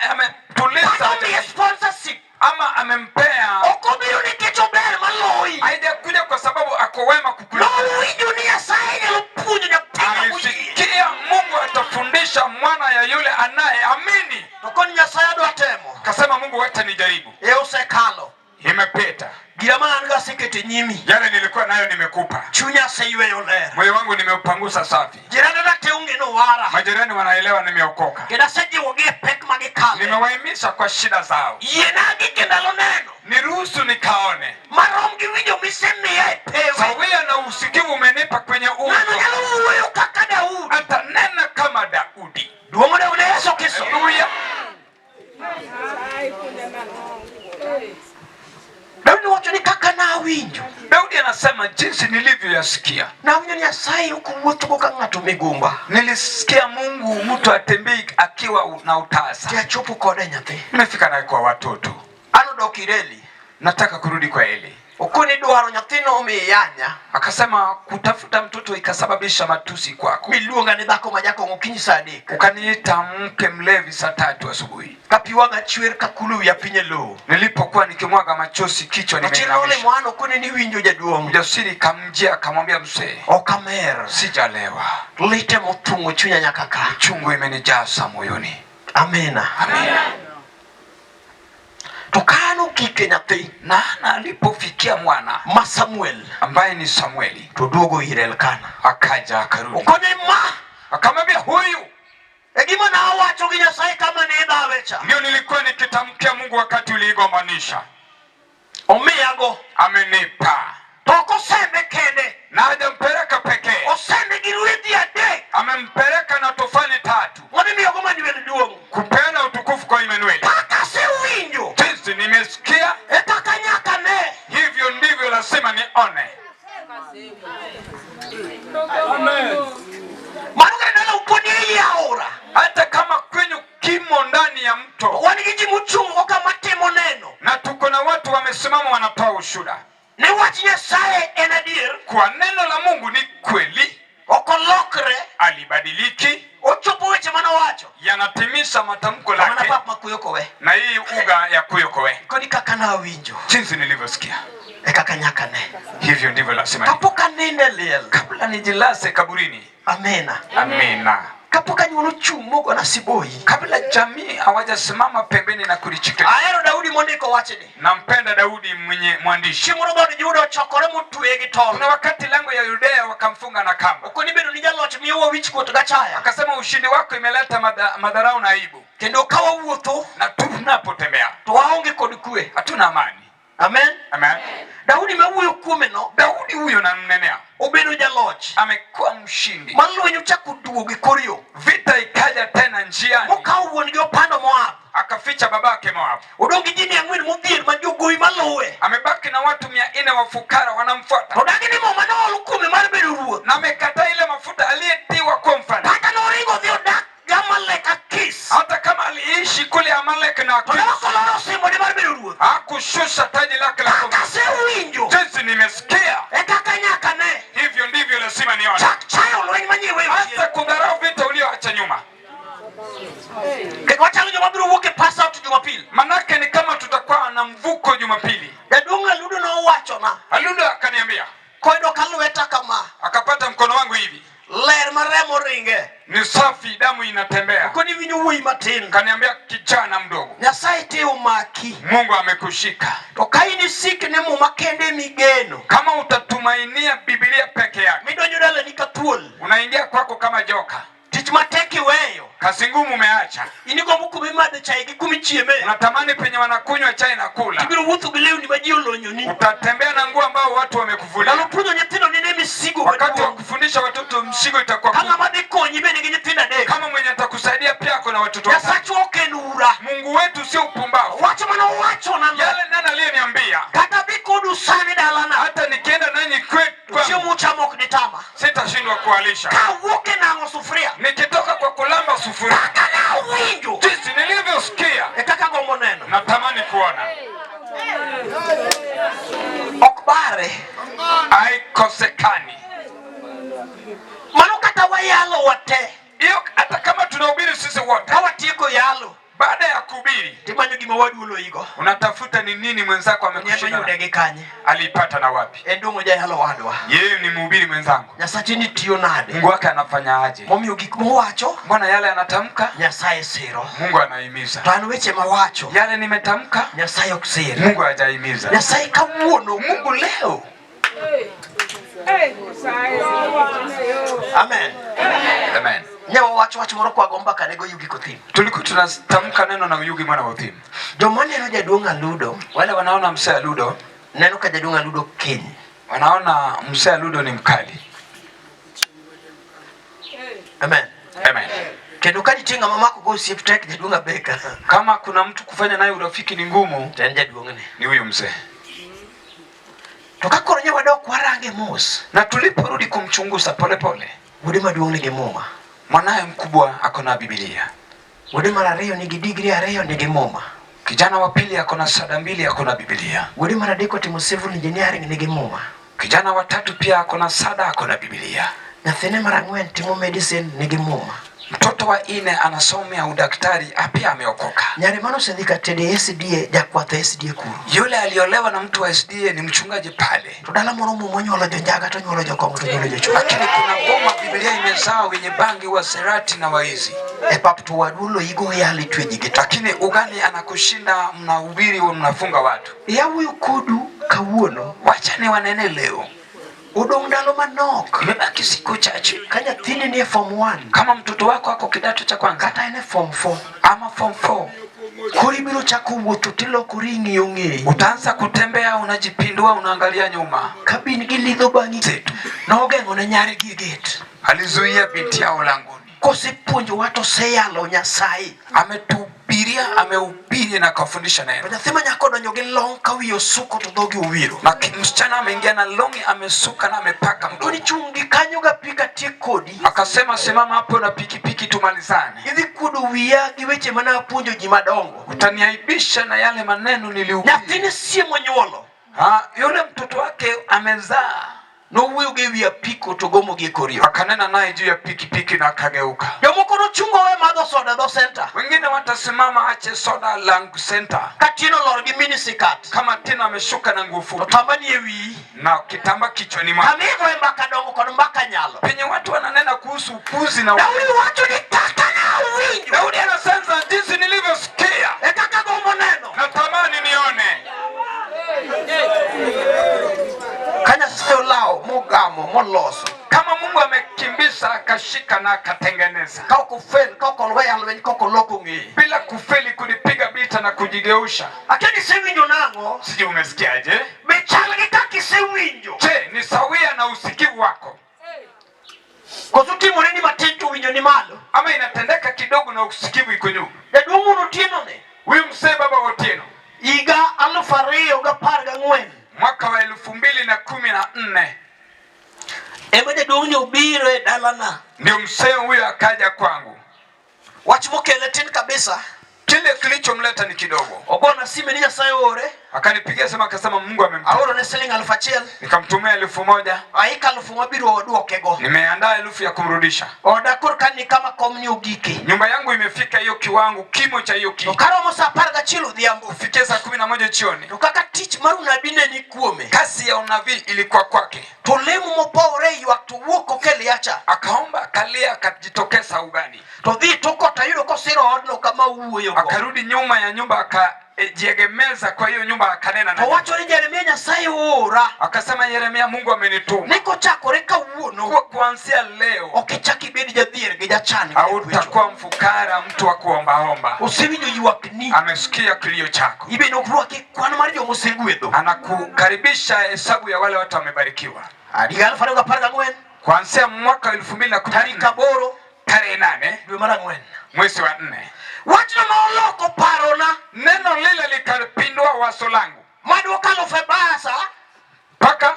ametuliza kata omiye sponsorship. ama amempea. Ok obiro nikech ober maloyi. Haijakuja kwa sababu ako wema kukuliko. Nowinjo ni Nyasaye nyalo puonjo nyathi moyie. Alisikia Mungu atafundisha mwana ya yule anayeamini. To koni Nyasaye adwa temo, Akasema Mungu, wacha nijaribu. e osekalo. Imepita. Gima ma an go aseketo e nyimi. Yale nilikuwa nayo nimekupa. Chunya aseyweyo ler. Moyo wangu nimeupangusa safi. Jirani na te onge nowara. Majirani wanaelewa nimeokoka. Kendo asejiwogi e pek ma gikale. Nimewahimiza kwa shida zao. Yienagi kendo neno. Niruhusu nikaone. Marom gi winjo misemiya e pewe. Sawia na usikivu umenipa kwenye Ng'ano uso. nyalo wuoyo kaka Daudi. Atanena kama Daudi. Duong' oduogo ne Yesu Kristo. Haleluya. Daudi wacho ni kaka nawinjo. Daudi anasema jinsi nilivyoyasikia. Nawinjo ni Nyasaye ok wuothogo ka ng'ato migumba. Nilisikia Mungu mtu atembei akiwa na utasa. Ti achopo kode nyathi. Nimefika naye kwa watoto. An odok ir Eli. Nataka kurudi kwa Eli. Okoni dwaro nyathino omiyo iyanya. Akasema kutafuta mtoto ikasababisha matusi kwako. Miluonga ni dhako ma jakong'o okinyi saa 3. Ukaniita mke mlevi saa 3 asubuhi. Ka pi wang'a chwer ka kulo wiya piny e lowo. Nilipokuwa nikimwaga machozi kichwa To chir nimeinamisha. nolimo an okoni ni iwinjo jaduong'. Mjasiri kamjia akamwambia mzee, Ok amer. sijalewa. Lite mothung'o chunya nyaka ka. Chungu imenijaza moyoni. Amina. Amina. To ka nokike nyathi Na Hana alipofikia mwana ma Samuel ambaye ni Samueli, to duogo ir Elkana. akaja akarudi. Okone ma Akamwambia huyu e gima nawacho gi Nyasaye kama ne dhawe cha. ndio nilikuwa nikitamkia Mungu wakati uliigombanisha. Omiyago. Amenipa. To ok osembe kende. Na hajampeleka pekee. Osembe gi ruedhi 3. Amempeleka na tofali 3. Mondo imiyogo Manuel duong'. Kupeana utukufu kwa Emmanuel. Kaka asewinjo. Jinsi nimesikia, E kaka nyaka ne. hivyo ndivyo lazima nione. Amen. Mano kata dala uponi ei aora. Hata kama kwenyu kimo ndani ya mto. Wan gi ji mochung' oko kama timo neno. Na tuko na watu wamesimama wanatoa ushuhuda. Ne wach Nyasaye en adier. Kwa neno la Mungu ni kweli. Ok olokre. Alibadiliki. Ochopo weche mane owacho. Yanatimiza matamko Mana lake. pap makuyo kowe. Na hii uga ya kuyo kowe. Koni kaka nawinjo. Jinsi nilivyosikia. E kaka nyaka ne. Hivyo ndivyo lazima. Kapok anindo e liel. Kabla nijilase kaburini. Amina. Amina. Kapok anyuol ochung' mogona siboi. Kabla jamii hawajasimama pembeni na kulichikilia. Ahero Daudi mondiko wachni. Nampenda Daudi mwenye mwandishi. Chieng' moro dhood Juda ochokore motweye gi tol. Kuna wakati lango ya Yudea wakamfunga na kamba. Okoni bedo ni jaloch miyowa wichkuot gachaya. Akasema ushindi wako imeleta madharau na aibu. Kendo ka wawuotho na tunapotembea to waonge kod kwe. Hatuna amani. Amen. Amen. Daudi mawuoyo kuome no. Daudi huyo namnenea. Obedo jaloch. Amekuwa mshindi. Ma lweny ochako duogo e kor yo. Vita ikaja tena njiani. Mokawo wuon gi opando Moab. Akaficha babake Moab. Odong' gi ji 400 modhier ma jogowi maluwe. Amebaki na watu 400 wafukara wanamfuata. To dagi ni mo mane ool kuome mar bedo ruoth. Na amekataa ile mafuta aliyetiwa kuwa mfalme. Kata noringo odhi odak gi Amalek Akis. Hata kama aliishi kule Amalek na To ne Akis. ok oloro osimbone mar bedo ruoth. Hakushusha taji lake la Kaka kuwa. asewinjo. Jinsi nimesikia. E kaka nyaka ne. Hivyo ndivyo lazima nione. Chak chayo lweny manyie weyo chien. Hata kudharau vita ulioacha nyuma. Kendo wachalo joma biro wuok e pass out Jumapili. Manake ni kama tutakuwa na mvuko Jumapili. Jaduong' Aludo nowachona. Aludo akaniambia. Koyudo ka lweta kama. Akapata mkono wangu hivi. Ler maremo ringe. Ni safi, damu inatembea. Koni winjo wuoyi matin. Kaniambia, kijana mdogo, Nyasaye te omaki. Mungu amekushika. To ka in isik ne muma kende migeno. Kama utatumainia Biblia peke yake, Midonjo dalani ka thuol. unaingia kwako kama joka. Tich matek iweyo. Kazi ngumu umeacha, In igombo kuma imadhe chai gi kuma ichieme. unatamani penye wanakunywa chai na kula. Tibiro wuotho gi lewni ma ji olonyoni. Utatembea na nguo ambao watu Ndalo wamekuvulia. puonjo nyithindo nine misigo Wakati wa maduong'. kufundisha watoto mzigo itakuwa Ka kubwa. ng'ama dhi konyi bende gi nyithindo adek. Kama mwenye atakusaidia pia ako na watoto watatu. Nyasachwa ok en ura. Mungu wetu sio upumbavu. Wach mana owachonano. Yale nani aliyeniambia, Kata dhi kodu sani dalana. hata nikienda nanyi kwetu Chiemo uchamo ok ditama. sitashindwa kuwalisha. Kawuok e nang'o sufuria. Nikitoka kwa kulamba sufuria, Kaka nawinjo. jinsi nilivyosikia, E kaka gombo neno. natamani kuona. Ok bare. Haikosekani Mano kata wayalo wate. hiyo, hata kama tunahubiri sisi wote, Ka watieko yalo. baada ya kuhubiri Timanyo gima wadu oloyigo. unatafuta ni nini mwenzako Nyalo amekushinda, yude gi kanye. aliipata na wapi? En dong'o jayalo wadwa. Yeye ni mhubiri mwenzangu, Nyasache ni tiyo nade. Mungu wake anafanya aje? Momiyo gik mowacho. Mbona yale anatamka Nyasaye siro. Mungu anahimiza, To an weche mawacho. yale nimetamka Nyasaye ok sir. Mungu hajahimiza. Nyasaye kawuono. Mungu leo. Amen. Amen. Ne wawacho wach moro kwago mbaka ne go Yugi Kothim. Tulikuwa tunatamka neno na Yugi mwana wa Othim. Joma neno jaduong' Aludo Wale wanaona mzee Aludo neno ka jaduong' Aludo kiny. wanaona mzee Aludo ni mkali. Amen. Amen. Kendo ka nitie ng'ama mako go osiep tek jaduong' Abeka. Kama kuna mtu kufanya naye urafiki ni ngumu, To en jaduong'ni. ni huyu mzee. To ka koro ne wadok warange mos. Na tuliporudi kumchunguza polepole, Wuode maduong' nigi muma. mwanaye mkubwa ako na Biblia, Wuode mar ariyo nigi digri ariyo nigi muma. kijana wa pili ako na sada mbili ako na Biblia, Wuode mar adek otimo civil engineering nigi muma. kijana wa tatu pia ako na sada ako na Biblia, Nyathine mar ang'wen timo medicine nigi muma. mtoto wa nne anasomea udaktari pia ameokoka. Nyare mane osedhi ka tedo e SDA jakwath e SDA kuro. Yule aliolewa na mtu wa SDA ni mchungaji pale, To dala moro muma onyuolo jonjaga to onyuolo jokong'o to onyuolo jochwo. lakini kuna boma Biblia imezaa wenye bangi, waserati na waizi. E pap to wadu oloyigo oyalo itwe ji gi to. Lakini ugani anakushinda, mnahubiri, mnafunga watu. Yawuoyo kodu kawuono. Wacha ni wanene leo, Odong' ndalo manok. imebaki siku chache. Ka nyathini ni e form 1 Kama mtoto wako ako kidato cha kwanza kata en e form 4 ama form 4, koro ibiro chako wuotho tilokori ing'iyo ng'eyi. utaanza kutembea, unajipindua, unaangalia nyuma. Ka bin gilidho bang'i Zetu nogeng'o ne nyargi e gate. alizuia binti yao langoni, Kosepuonjowa to oseyalo Nyasaye. ametuhubiria, amehubiri na akafundisha To neno. nyathi ma nyako odonjo gi long ka wiye osuko to dhoge owiro. Na msichana ameingia na longi, amesuka na amepaka Koro mdomo, ichung' gi kanyo ga pi katiek kodi. akasema simama hapo na pikipiki tumalizane. Idhi kuodo wiya gi weche mane apuonjo ji madongo. Utaniaibisha na yale maneno nilihubiri. Nyathine sie monyuolo. Ah, yule mtoto wake amezaa, Nowuoyo gi ewi apiko to gomo gi e kor yo. akanena naye juu ya pikipiki na akageuka. Jomoko nochungo we madho soda dho center. Wengine watasimama ache soda lang center, Ka Tino olor gi miniskirt. kama tena ameshuka na nguo To fupi tamba ni e wiyi. na kitambaa kichwani mwake. Kama igoye mbaka dongo kod mbaka nyalo. Penye watu wananena kuhusu upuzi na Daudi wacho ni kaka nawinjo. Daudi anasema jinsi nilivyosikia E kaka gombo neno. natamani nione. Ka Nyasaye olawo mogamo moloso. Kama Mungu amekimbiza akashika na akatengeneza Ka ok ofel, ka ok olweyo lweny, ka ok oloko ng'eye. bila kufeli kulipiga vita na kujigeusha. Akia ni isewinjo nang'o? Sijui umesikiaje? Be chal gi kaka isewinjo. Je, ni sawia na usikivu wako Koso timore ni matin to winjo ni malo. ama inatendeka kidogo na usikivu iko juu? Jaduong' wuon Otieno ni Huyu mzee baba Otieno higa 2014 mwaka wa 2014 ema jaduong'ni obiro e dalana. ndio mzee huyo akaja kwangu. Wach mokele tin kabisa. Kitu Kile kilichomleta ni kidogo. Ogona sime ni Nyasaye oore. Akanipigia sema, akasema Mungu amemtuma. Aorone siling 1000. Nikamtumia 1000. Aiko alufu mabiro duokego. Nimeandaa 1000 ya kumrudisha. Oda korka ni kama kom ni ogike. Nyumba yangu imefika hiyo kiwango, kimo cha hiyo To kiti. karomo sa 11 odhiambo. Kufikia saa 11 jioni, To kaka tich mar unabi ne ni kuome. kasi ya unabii ilikuwa kwake. To lemo mopowre ywak to wuok okel yacha. Akaomba, akalia, akajitokeza ugani, To dhi to kot ayudo kosiro odno kama owuoyogo. akarudi nyuma ya nyumba, akajiegemeza kwa hiyo nyumba, akanena To na wacho ni Jeremia Nyasaye oora. akasema, Yeremia, Mungu amenituma Ni kochakore kawuono kuwa kuanzia leo ok ichak ibed jadhier gi jachan gi jakwecho. hautakuwa mfukara, mtu wa kuombaomba. Osewinjo ywakni. Amesikia kilio chako, Ibe ok rwaki e kwan mar joma osegwedho. anakukaribisha hesabu ya wale watu wamebarikiwa. Higa 2014 Kuanzia mwaka elfu mbili na kumi na tarik nne 8 tarehe 8 dwe mar 4. mwezi wa 4, Wachno noloko parona neno lile likapindua wazo langu maduoka alufu e basa mpaka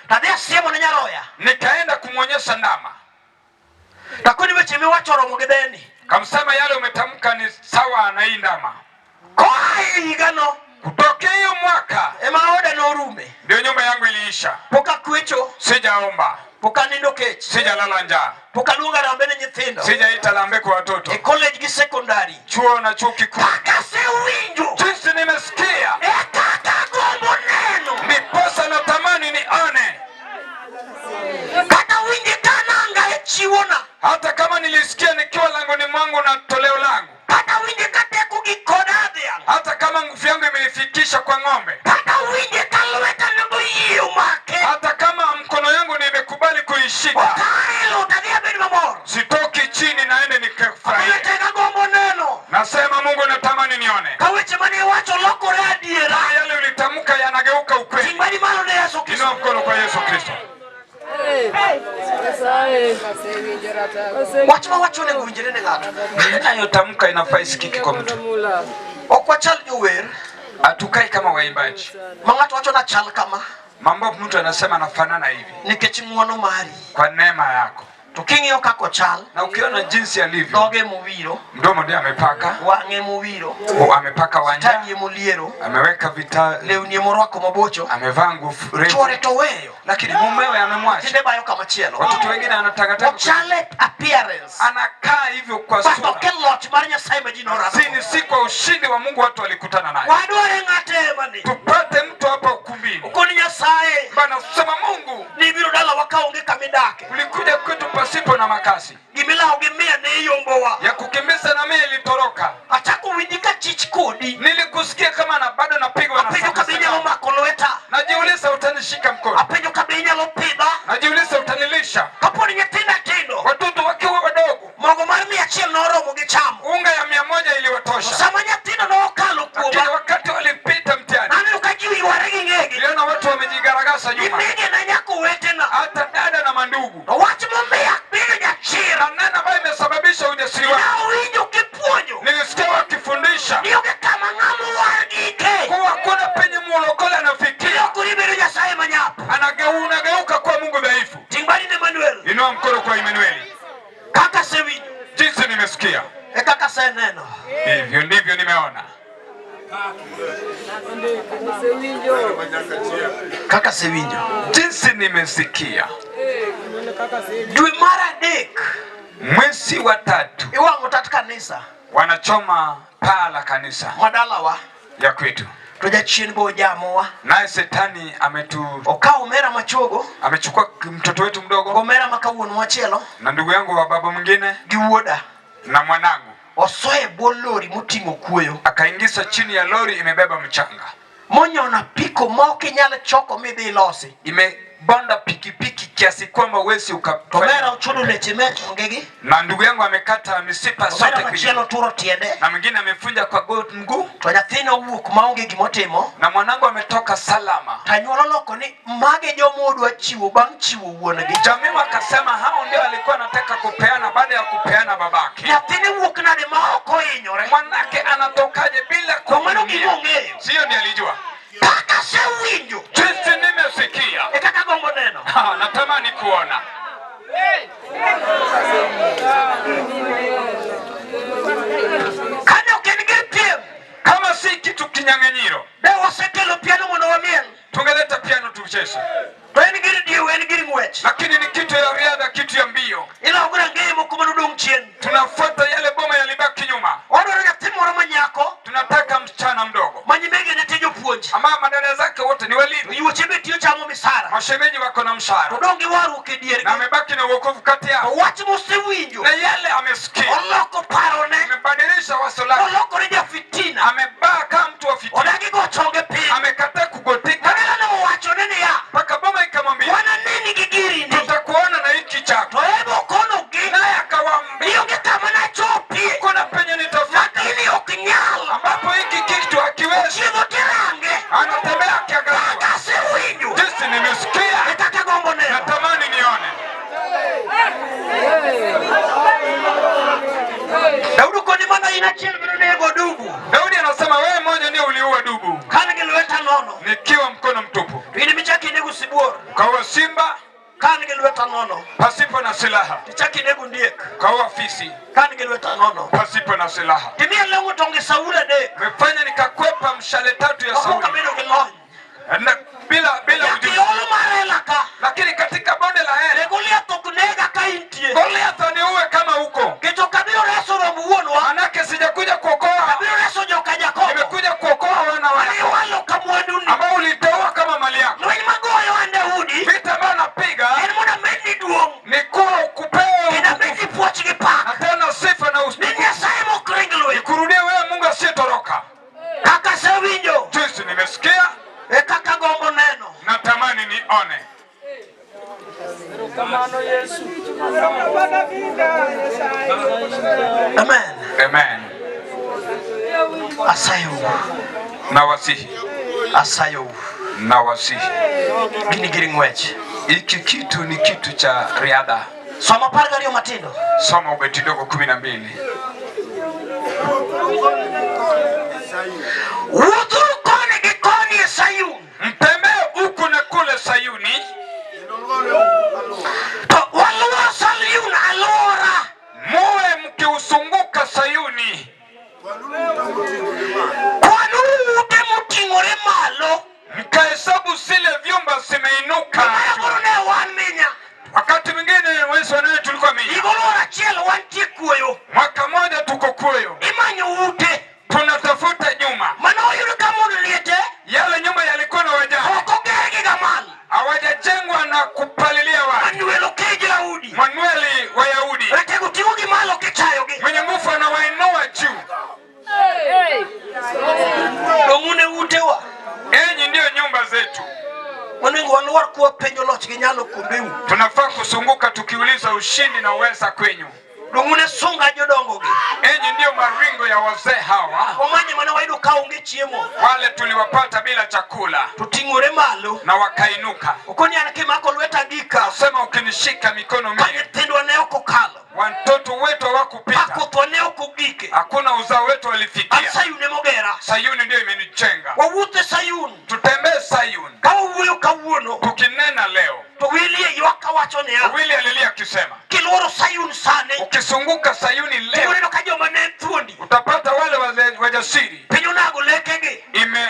tadhi asiemo ne nyaroya. nikaenda kumwonyesha ndama, Takoni weche miwacho oromo gi dheni. kamsema yale umetamka ni sawa na hii ndama. Koa e higano Kutokea hiyo mwaka ema oda norume. ndio nyumba yangu iliisha. Pok akwecho, Sijaomba, pok anindo kech, sijalala njaa, pok aluongo arambe ne nyithindo sijaita lambe kwa watoto e college gi secondary. chuo na chuo kikuu. Kaka asewinjo Jinsi nimesikia, e kaka agombo neno. ndiposa natamani nione. Kata winje ka nanga e chiwona. Hata kama nilisikia nikiwa langoni mwangu na toleo langu, Kata winje ka teko gi koda dhiang'. hata kama nguvu yangu imenifikisha kwa ng'ombe, Kata winje ka lweta nego yie omake. hata kama mkono yangu nimekubali kuishika, Ok aelo tadhi abed mamor. sitoki chini, naende nikafurahie. Awete gombo neno. Nasema Mungu, natamani nione Ka weche mane iwacho lokore adiera. yale ulitamka yanageuka ukweli. Ting' badi malo ne Yesu Inua Kristo. mkono kwa Yesu Kristo. Wach mawacho onego winjre ne ng'ato. Ninayotamka inafaa isikike kwa mtu. Ok wachal jower Hatukai kama waimbaji, ma ng'ato wacho nachal kama mambo mtu anasema anafanana hivi nikech ng'uono mari. kwa neema yako, To king'iyo kaka ochal, na ukiona jinsi alivyo, dhoge mowiro, mdomo ndiye amepaka, wang'e mowiro, amepaka wanja, taji moliero, ameweka vita, lewni morwako mabocho, amevaa nguo refu, chuore to weyo, lakini mumewe amemwacha. tinde bayo kamachielo. Watoto wengine anatangatanga, Ochal e appearance, anakaa hivyo kwa but sura, ok e loch mar Nyasaye ma ji noramo. sini si kwa ushindi wa Mungu watu walikutana naye. Wadware ng'ate emani. Tupate mtu hapa ukumbini Okoni Nyasaye bana sema Mungu, nibiro dalawa kaonge kamidake. ulikuja kwetu pasipo na makasi Gimilawo gi mia ne iyombowa. ya kukimbiza, na mimi ilitoroka. Achako winji ka chich kodi. Nilikusikia kama na bado napigwa na Apenjo ka be inyalo mako lweta. Najiuliza utanishika mkono, Apenjo ka be inyalo pidha. najiuliza utanilisha. Kapo ni nyithinda tindo, Watoto wakiwa wadogo, mogo mar 100 noromo gi chamo. unga ya 100 To iliwatosha, sama nyithindo nokalo lakini kuoma, wakati walipita mtihani, naneno ka ji oyware gi ng'egi. niliona watu wamejigaragasa nyuma, Gimege na nyaka owetena. hata dada na mandugu. To wach momiyo abedo jachir, Na neno ambayo imesababisha ujasiri wangu, nawinjo kipuonjo nilisikia wakifundisha ni onge kama ng'ama owar gike. kuwa kuna penye muolokole anafikia, Lokori bedo Nyasaye manyap. unageuka kuwa Mungu dhaifu. Ting' badi ne Manuel. Inua mkono kwa Emanueli. Kaka asewinjo, Jinsi nimesikia e kaka aseneno. hivyo ndivyo nimeona. Kaka asewinjo. Jinsi nimesikia. Dwe mar 3 Mwezi wa 3 iwang'o tat kanisa wanachoma paa la kanisa madalawa ya kwetu, to jachien be ojamowa. naye shetani Okawo omera machogo amechukua mtoto wetu mdogo gomera ma kawuon machielo na ndugu yangu wa baba mwingine gi wuoda na mwanangu, osoe bwo lori moting'o kuoyo akaingiza chini ya lori imebeba mchanga, monyono apiko ma ok inyal choko midhi ilosi. imebonda pikipiki kiasi kwamba wesi To omera ukafanya. ochodo leche me ongegi, Na ndugu yangu amekata misipa omera sote kwenye, machielo turo tiende, na mwingine amefunja kwa mguu, to nyathina owuok maonge gimotimo. na mwanangu ametoka salama. To anyuola oloko ni mage joma odwa chiwo bang' chiwo wuon-gi. Jamii wakasema hao ndio alikuwa anataka kupeana baada ya kupeana babake. Nyathine wuok nade ma ok ohinyore? Mwanake anatokaje bila To mano gima kuumia? ong'eyo. Sio ndiye alijua. Kaka asewinjo Jinsi nimesikia, e kaka agombo neno. natamani kuona. Kane ok en gir piem, mchezo, To en gir diewo, en gir ng'wech. Lakini ni kitu ya riadha, kitu ya mbio. Ilawo gi rangeye moko manodong' chien. Tunafuata yale boma yalibaki nyuma. Wadwaro nyathi moro ma nyako Tunataka msichana mdogo ma nyimegene te jopuonj. ambaye madada zake wote ni walimu, Yuoche be tiyo chamo misara. mashemeji wako na To mshahara dong' gi warruok e diergi. Na amebaki na uokovu kati To yao, wach mosewinjo na yale amesikia oloko parone, amebadilisha wazo lake, olokore jafitina, amebaa kama mtu wa fitina, odagi go chonge piny. Amekataa kugotika Madalane owachone niya, mpaka boma ikamwambia, wananeni gi girini, tutakuona na hiki chako. To ebo okonogi, Naye akawaambia, ionge kama nachopie, kuna penye nitafika lakini ok nyal. Ambapo hiki kitu hakiwezi. Chiedho tirange, Anatembea akiangalia kaka asewinjo, jinsi nimesikia, e kaka gombo neno. Natamani nione. Daudi koni mana in achiel manonego dubu, Daudi anasema wewe mmoja ndiye uliua dubu kan gi lweta nono, nikiwa mkono mtupu, to in michako inego sibuor, ukaua simba kan gi lweta nono, pasipo na silaha, tichako inego ondiek, ukaua fisi kan gi lweta nono. Pasipo na silaha. Timiya long'o tonge Saul adek, Umefanya nikakwepa mshale tatu ya ok Sauli abedo gi lony. Na, bila Nyaka ujuzi. iolo mar Ela ka, Lakini katika bonde la ne Ela Goliath ok nega ka intie. Goliath aniue kama huko, Nikech ok abiro reso romb wuonwa, manake sijakuja kuokoa, abiro reso joka Jakobo. Nimekuja kuokoa wana wa Mane iwalo ka mwanduni. Ambao uliteua kama mali yako. Lweny magoyo an Daudi, Vita ambayo napiga en mondo amedni duong', ni kuwa ukupewe kendo amedni puoch gi pak. Na tena sifa na Ni utukufu. Nyasaye mok ring lweny. Nikurudie wewe Mungu asiyetoroka. Kaka asewinjo, Jinsi nimesikia, e kaka gombo neno. Natamani nione. Amen. Amen. Asayou. Nawasihi. Asayou. Nawasihi. Gini gir ng'wech. Hiki kitu ni kitu cha riadha. Somo 12 matindo. Soma ubeti ndogo 12. Wuothuru koni gi koni e Sayun. Mtembee huku na kule Sayuni. To waluoro Sayun alwora. Muwe mkiusunguka Sayuni. Kwanuru ute moting'ore malo. Mkahesabu zile vyumba zimeinuka. Gimoro ne wan minya. Wakati mwingine mwezi wa nane tulikuwa minya. Higa olworo achiel wantie kuoyo. Mwaka mmoja tuko kuoyo. Imanyo ute. Tunatafuta nyuma. Mane oyud ka mon liete. Yale nyumba yalikuwa na wajane. Ok oger gi gamal. Hawajajengwa na kupalilia watu. Manuel Okeji Daudi. Manueli wa Yahudi. Ratego ting'o gi malo kichayogi. Mwenye nguvu anawainua juu. Dong'une utewa. Enyi ndio nyumba zetu. Onego waluor kwa penjo loch gi nyalo kuondeu. Tunafaa kusunguka tukiuliza ushindi na uweza kwenyu. Dong'une sunga jodongo gi. Enyi ndio maringo ya wazee hawa. Omanye mane wayudo ka onge chiemo. Wale tuliwapata bila chakula. To ting'ore malo. Na wakainuka. Okoni an kimako lweta gika. Sema ukinishika mikono Ka mimi. nyithindwa ne ok okalo. Watoto wetu hawakupita. Ka kothwa ne ok ogike. Hakuna uzao wetu walifikia. An Sayun ema ogera. Sayuni ndio imenijenga. Wawuotho e Sayun. Tutembee Sayun. Ka wawuoyo kawuono. Tukinena leo. To Willy ywak kawacho niya. Willy alilia akisema. Kiluoro Sayun sani. Ukisunguka Sayuni leo. Tibiro ka joma ne thuondi. Utapata wale wajasiri. Piny onago lekegi.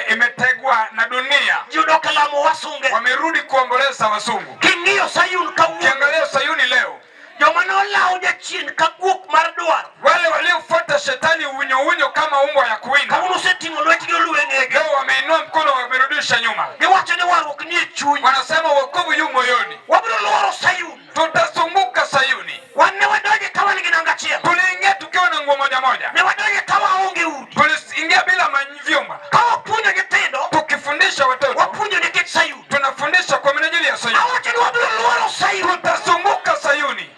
Imetegwa na dunia. Ji odok e lamo wasunge. Wamerudi kuomboleza wasungu. King'iyo Sayun kawuono. Ukiangalia Sayuni leo. Joma nolawo jachien ka guok mar dwar. Wale waliofuata shetani unyo unyo kama umbwa ya kuwinda. Kawuono oseting'o lwetgi oluwe ng'egi. Leo wameinua mkono wamerudisha nyuma. Giwacho ni warruok ni e chuny. Wanasema wokovu yu moyoni. Wabiro luoro Sayun. Tutazunguka Sayuni. Wan ne wadonje ka wan gi nanga achiel. Tuliingia tukiwa na nguo moja moja. Ne wadonje ka waonge udi. Tuliingia bila vyumba. Ka wapuonjo nyithindo. Tukifundisha watoto. Wapuonjo nikech Sayun. Tunafundisha kwa minajili ya Sayuni. Awacho ni wabiro luoro Sayun. Tutazunguka Sayuni.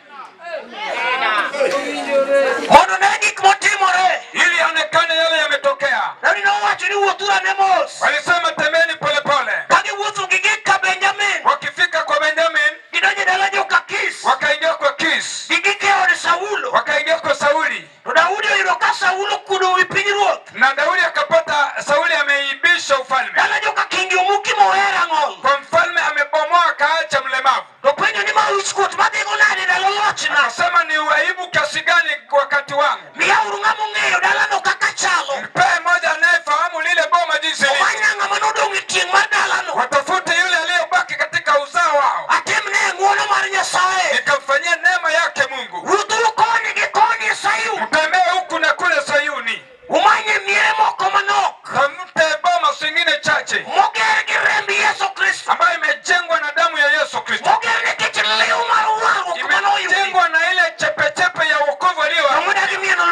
Mondo ne gik motimore. Ili aonekane yale yametokea. Daudi nowacho ni wuothuru ane mos. Walisema tembeni pole pole. Ka giwuotho gi gik ka Benjamin. Wakifika kwa Benjamin. Gidonjo e dala joka Kis. Wakaingia kwa Kis. Gigik e od Saulo. Wakaingia kwa Sauli. To Daudi oyudo ka Saulo okuodo wi pinyruoth. Na Daudi akapata Sauli ameibisha ufalme. Dala joka kingi omuki mohera ng'ol. Kwa mfalme amebomoa akaacha mlemavu. To penjo ni ma wichkuot madhigo nade ndalo lochna. Akasema ni aibu kiasi gani wakati wangu. Miyauru ng'ama ong'eyo dalano kaka chalo. Mpe mmoja anayefahamu lile boma jinsi lilivyo. Omany ng'ama nodong' e tieng' mar dalano. Watafute yule aliyebaki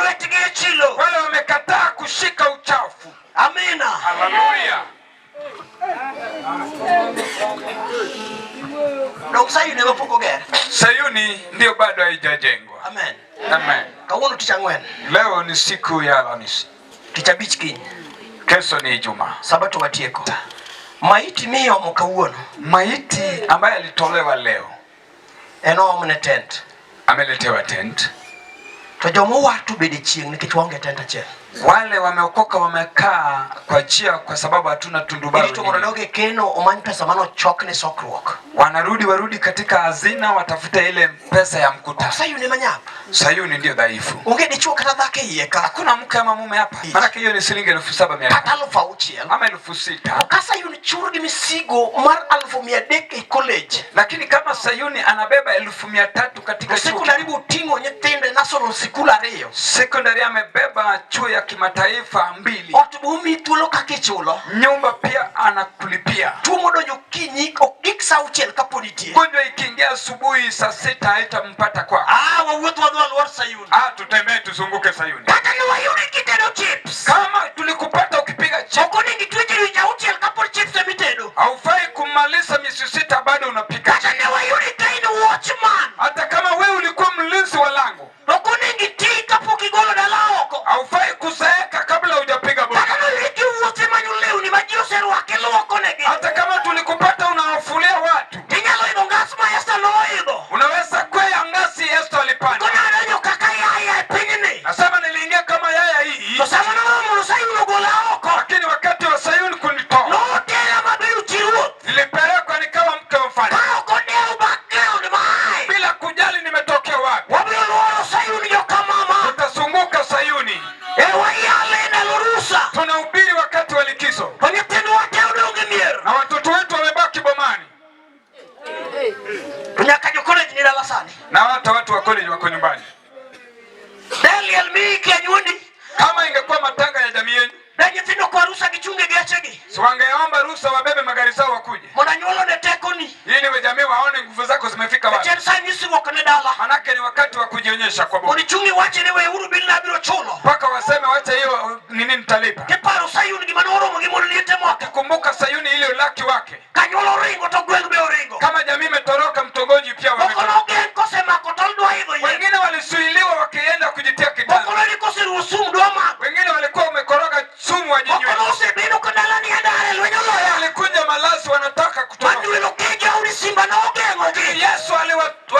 lwetgi e chilo. Wale wamekataa kushika uchafu. Amina. Haleluya. Dong Sayun ema pok oger. Sayuni ndiyo bado haijajengwa. Amen. Amen. Kawuono tich ang'wen. Leo ni siku ya Alhamisi. Tich abich kiny. Kesho ni Ijumaa. Sabato watieko. Maiti miomo kawuono. Maiti ambaye alitolewa leo En oomne tent. Ameletewa tent. To joma owar to bede chieng' nikech waonge tent achiel. Wale wameokoka wamekaa kwa chia kwa sababu hatuna tundubaru. Irito mondo odog e keno omany pesa manochok ne sokruok. Wanarudi warudi katika hazina watafute ile pesa ya mkutano. Sayun ema nyap. Sayuni ndio dhaifu. Onge dichuo kata dhako e iye ka. Hakuna mke ama mume hapa. Maana hiyo ni shilingi 7,500. Kata 6,000. Ama 6,000. Ka Sayun chur gi misigo mar 300,000 e college. Lakini kama Sayuni anabeba 300,000 katika To chuo. sekondari be oting'o nyithindo e national school ariyo. Sekondari amebeba chuo ya kimataifa 2. Ot be omiyi thuolo kaka ichulo. Nyumba pia anakulipia. Tuo modonjo okinyi ok gik sa auchiel kapod itie. Ugonjwa ikiingia asubuhi saa 6 haitampata kwako. Ah, wawuoth wadhi waluor Sayun. Ah, tutembee tuzunguke Sayuni. Kata ne wayudi kitedo chips. Kama tulikupata ukipiga chips. Ok onego itwe dweche auchiel kapod chips ema itedo. Haufai kumaliza miezi 6 bado unapika. Kata ne wayudi ka in watchman. Hata kama wewe ulikuwa mlinzi wa lango. Ok onego iti kapok igolo dala oko. Haufai kuzeeka kabla hujapiga boli. Kata ne wayudi kiwuotho imanyo lewni ma ji oserwako iluoko negi. Hata kama tulikupata unawafulia watu. Tinyalo idho ngas ma Esther noidho. Unaweza kwea ngazi Esther alipanda. Kona adonjo kaka yaya e pinyni. Nasema niliingia kama yaya hii. To sama noromo Sayun ogola oko. Lakini wakati wa Sayuni kunitoa. Notera mabedo chi ruoth. Nilipelekwa nikawa mke wa mfalme. Ka ok odew background maaye. Bila kujali nimetokea wapi. Wabiro luoro Sayun joka mama. Tutazunguka Sayuni. E wayale ndalo rusa. Tunahubiri wakati wa likizo. To nyithindwa te odong' e mier. Na watoto wetu wamebaki bomani. To nyaka jo college ni dala sani. Na hata watu wa college wako nyumbani. Daniel miiki anyuondi. Kama ingekuwa matanga ya jamii yenu. Ne nyithindo kwa rusa gichunge gechegi. Si wangeomba ruhusa wabebe magari zao wakuje. Mondo anyuola ne tekoni. Ili we jamii waone nguvu zako zimefika wapi. Chien sa nyisruok ne dala. Manake ni wakati wa kujionyesha kwa Bwana. Mondo ichung' iwachi ni weuru bil abiro chulo. Mpaka waseme wacha hiyo nini nitalipa. Kiparo Sayun gima noromo gi mon liete moko. Kumbuka Sayuni ile ulaki wake. Kanyuola oringo to gweng' be oringo. Kama jamii imetoroka mtongoji pia Moko wametoroka. nogeng' kosemako tol dwa idho yien. Wengine walisuiliwa wakienda kujitia kitanda. Moko noni koseruwo sum dwa mako. Wengine walikuwa wamekoroga sumu wajinywe. Moko nosebedo ka dalani adare lweny oloya. Walikunja malasi wanataka kutoroka. Manuel Okeja uri simba nogeng'ogi. Yesu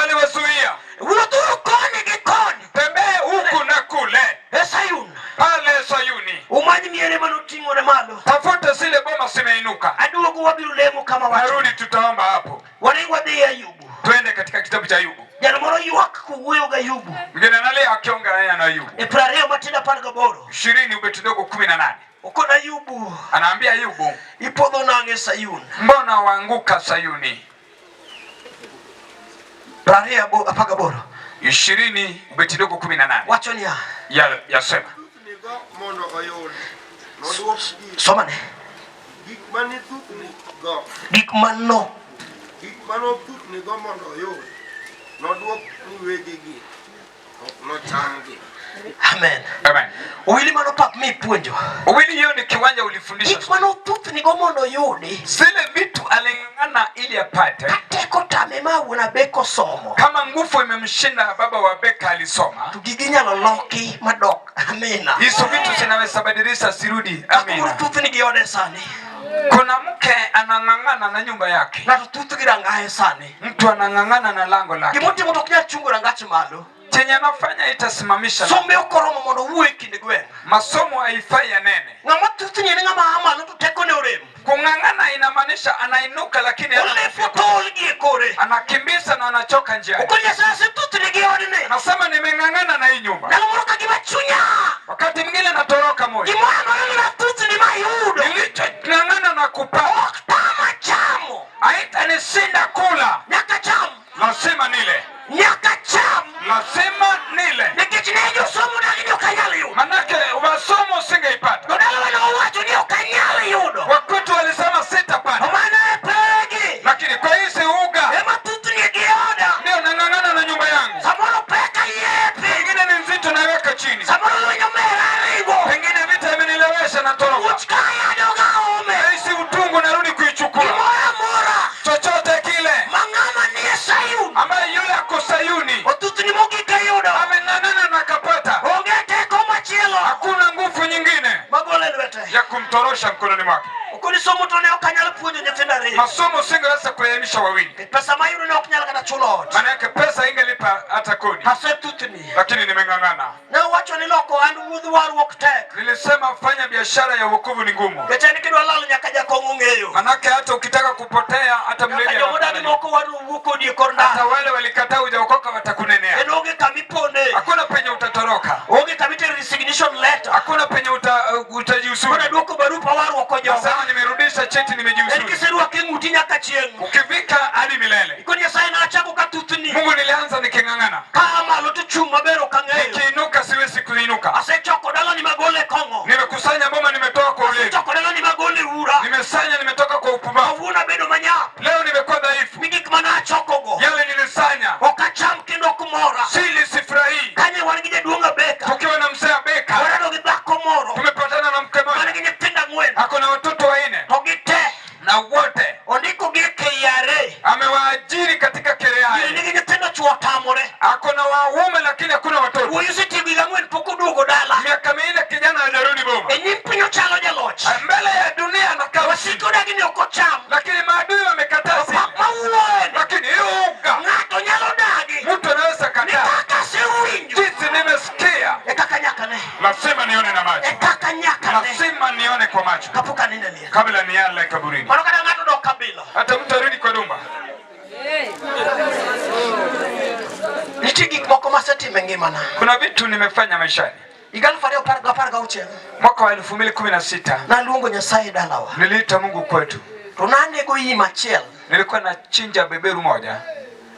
aliwazuia. Wuothuru koni gi koni. Tembee huku na kule. E Sayun. Pale Sayuni. Umany miere manoting'ore malo. Tafuta zile boma zimeinuka. Aduogo wabiro lemo kama wacho. Narudi tutaomba hapo. Waring wadhi e Ayubu. Twende katika kitabu cha Ayubu. Jal moro ywak kowuoyo gi Ayubu. Mwingine analia akiongea na Ayubu. E 20 matindo 18. 20 ubeti dogo 18. Okona Ayubu. Anaambia Ayubu, Ipodho nang'e Sayun? Mbona waanguka Sayuni? 20 18. 20 ubeti dogo 18. Wacho niya. Yasema. Thuthnigo mondo oyud. Nodwok gi Somane. gik mane thuthnigo. Gik mano. Gik mane thuthnigo mondo oyud. Nodwok ni wegegi. Ok nochamgi. Amen. Amen. Owili mano pap mipuonjo. Owili hiyo ni kiwanja ulifundisha. Gik mane othuthnigo mondo oyudi. Zile vitu aling'ang'ana ili apate. Kateko tame ma wuon Abeka osomo. Kama nguvu imemshinda baba wa Beka alisoma. To gigi inyalo loki madok. Amina. Hizo vitu zinaweza badilisha sirudi. Amina. Amina. Thuthni gi ode sani. Kuna mke anang'ang'ana na nyumba yake. Ng'ato thuth gi rangaye sani. Mtu anang'ang'ana na lango lake. Gimotimo to ok nyal chungo rangach malo. Chenye anafanya itasimamisha. Sombe ok oromo mondo owuo e kind gweng'. Masomo haifai yanene. Ng'ama thuthni en ng'ama aa malo to tekone orem. Kung'ang'ana inamaanisha anainuka lakini hana Olepo nguvu. tol gi e kore. Anakimbiza na anachoka njiani. Ok Nyasaye osethuthni gi odni. Anasema nimeng'ang'ana na hii nyumba. Ndalo moro ka gima chunya. Wakati mwingine natoroka moyo. Gimoro amora mana thuthni ma iyudo. Nilichong'ang'ana na kupata. Ok tama chamo. Haitanishinda kula. Nyaka cham. Lazima nile. Nyaka cham. Lazima nile. Nikech ne josomo nagi ni ok anyal yudo. Manake masomo singeipata. To dalawa nowacho ni ok anyal yudo. Wakwetu walisema sitapata. To mano e pegi. Lakini kwa hizi uga Ema thuthni gi oda. ndio nang'ang'ana na nyumba yangu. Samoro pek ayie piny. Ingine ni nzito naweka Ya kumtorosha mkononi mwake. Okoni somo to ne ok anyal puonjo nyithindo ariyo. Masomo singeweza kuelimisha wawili, Pesa mayudo ne ok nyal kata chulo ot. Maana yake pesa ingelipa hata kodi, Asethuthni. Lakini nimeng'ang'ana. Ne owacho ni loko an wuodh warruok tek. Nilisema fanya biashara ya wokovu ni ngumu. Nikech en kidwa lal nyaka jakong'o ng'eyo. Manake hata ukitaka kupotea hata mlevi Nyaka jomodagi anakuangalia. moko warruok wuok kodi e kor Hata ndara. wale walikataa hujaokoka watakunenea. En onge kama iponde. Hakuna penye utatoroka. Onge kama itere resignation letter. Hakuna penye utajiuzuru. Koro aduoko barupa warruok ojoga. Nasema nimerudisha cheti, En nimejiuzuru. kiserwaki e ng'uti nyaka chieng'. Ukivika hadi milele. Ikoni Nyasaye nachako ka thuthni. Mungu, nilianza niking'ang'ana. Ka aa malo to chung' maber ok ang'eyo. Nikiinuka siwezi kuinuka. Asechoko dalani magolo e kong'o. Nimekusanya boma, nimetoka kwa ulevi. Asechoko dalani magolo e ura. Nimesanya, nimetoka kwa upumbavu. Kawuono abedo manyap. Leo nimekuwa dhaifu. Mi gik mane achokogo. Yale nilisanya Ok acham kendo ok mora. sili, sifurahii. Kanye wan gi jaduong' Abeka. Tukiwa na mzee Abeka Warado gi dhako moro. tumepatana na mke Man mmoja gi nyithindo ang'wen. ako na watoto wanne To gite. na wote Ondikogi e KRA. amewaajiri katika Nyiri KRA. nigi nyithindo chwo otamore. Ako na waume lakini hakuna watoto. Wuoyi osetieko higa ang'wen pok oduogo dala. Miaka minne kijana hajarudi boma. E nyim piny ochalo jaloch. Mbele ya dunia anakaa Wasike odagi ni ok ocham. lakini maadui wamekataa sile. Pap mawuoyeni. Lakini hiyo uga Ng'ato nyalo dagi. mtu anaweza Ni kataa. kaka asewinjo. Jinsi nimesikia, E kaka nyaka ne. lazima nione na macho, E kaka nyaka ne. lazima nione kwa macho Kapok anindo e liel. kabla niale kaburini. Mano kata ng'ato dok kabila. Hata mtu arudi kwa dumba. Nitie gik moko masetimo e ngimana. Kuna vitu nimefanya maishani. Higa aluf ariyo apar apar gauchiel. Mwaka wa 2016 Naluongo Nyasaye e dalawa. niliita Mungu kwetu. To nanego yim achiel Nilikuwa nachinja beberu moja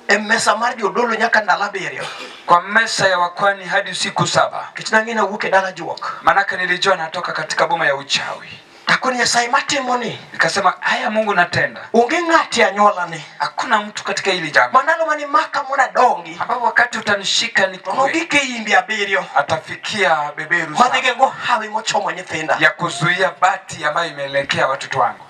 e mesa mar jodolo nyaka ndalo abiriyo. kwa mesa ya wakwani hadi siku 7. Nikech nang'e ni awuok e dala juok. Manake nilijua natoka katika boma ya uchawi. Takoni Nyasaye matimo ni. Nikasema haya Mungu natenda. Onge ng'ati anyuolani. Hakuna mtu katika hili jambo Ma ndalo mane maka mondo adongi. ambapo wakati utanishika To nikue nogik e imbe abiriyo. atafikia beberu Madhi saba gengo hawi mochomo nyithinda. ya kuzuia bati ambayo imeelekea watoto wangu.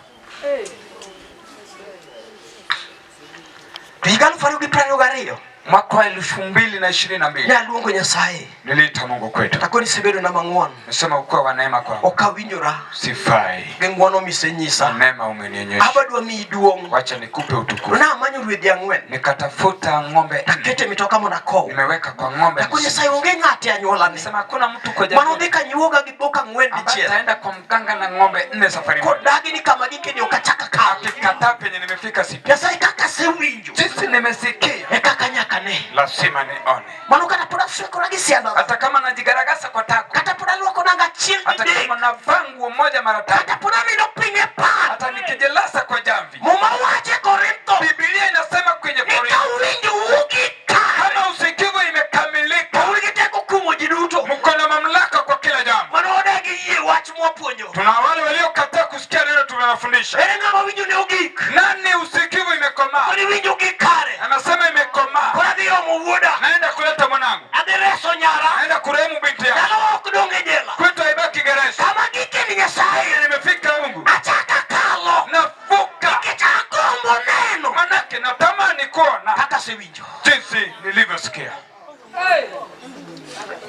To higa aluf ariyo gi piero ariyo gariyo. Mwaka wa 2022 Naluongo Nyasaye. niliita Mungu kwetu. Takoni isebedo na mang'won. Nasema ukuwa wa neema kwangu. Ok awinjora Sifai. gi ng'wono misenyisa. Neema umenionyesha. Abadwa miyi duong'. Wacha nikupe utukufu. To namanyo rwedhi ang'wen. Nikatafuta ng'ombe nne. Takete mitoka mondo akow. Nimeweka kwa ng'ombe. Takoni Nyasaye onge ng'ate e anyuolani. Nasema hakuna mtu kwa jamii Mano dhi kanyuoga gi dhok ang'wen ambaye dichiel. ataenda kwa mganga na ng'ombe 4 safari moja. Kodagi ni kama gikeni ok achak akal. Akikataa penye nimefika sipi. Nyasaye kaka asewinjo. Jinsi nimesikia E kaka nyaka ne. lazima nione. Mano kata pod aswekora gi sianda. Hata kama najigaragasa kwa tako, Kata pod aluoko nanga achiel hata didek. kama navaa nguo moja mara tatu, Kata pod anindo piny e par. hata nikijilasa kwa jamvi. Muma wacho e Korintho. Biblia inasema kwenye Ni Korintho, ka uwinjo ugi kare. kama usikivu imekamilika, To un gi teko kumo ji duto. mko na mamlaka kwa kila jambo. Mano odagi yie wach mwapuonjo. Tuna wale waliokataa kusikia neno tumewafundisha. Ere ng'ama winjo ne ogik. Nani usikivu imekomaa? Koro iwinjo gi kare. Anasema imekomaa. Koro adhi omo wuoda. Naenda kuleta mwanangu, Adhi reso nyara. naenda kurehemu binti yangu. Dalawa ok dong' e jela. Kwetu haibaki gereza. Kama gikeni Nyasaye. Nimefika Mungu, Achaka kalo. navuka, Nikech agombo neno. manake natamani kuona Kaka asewinjo. jinsi nilivyosikia.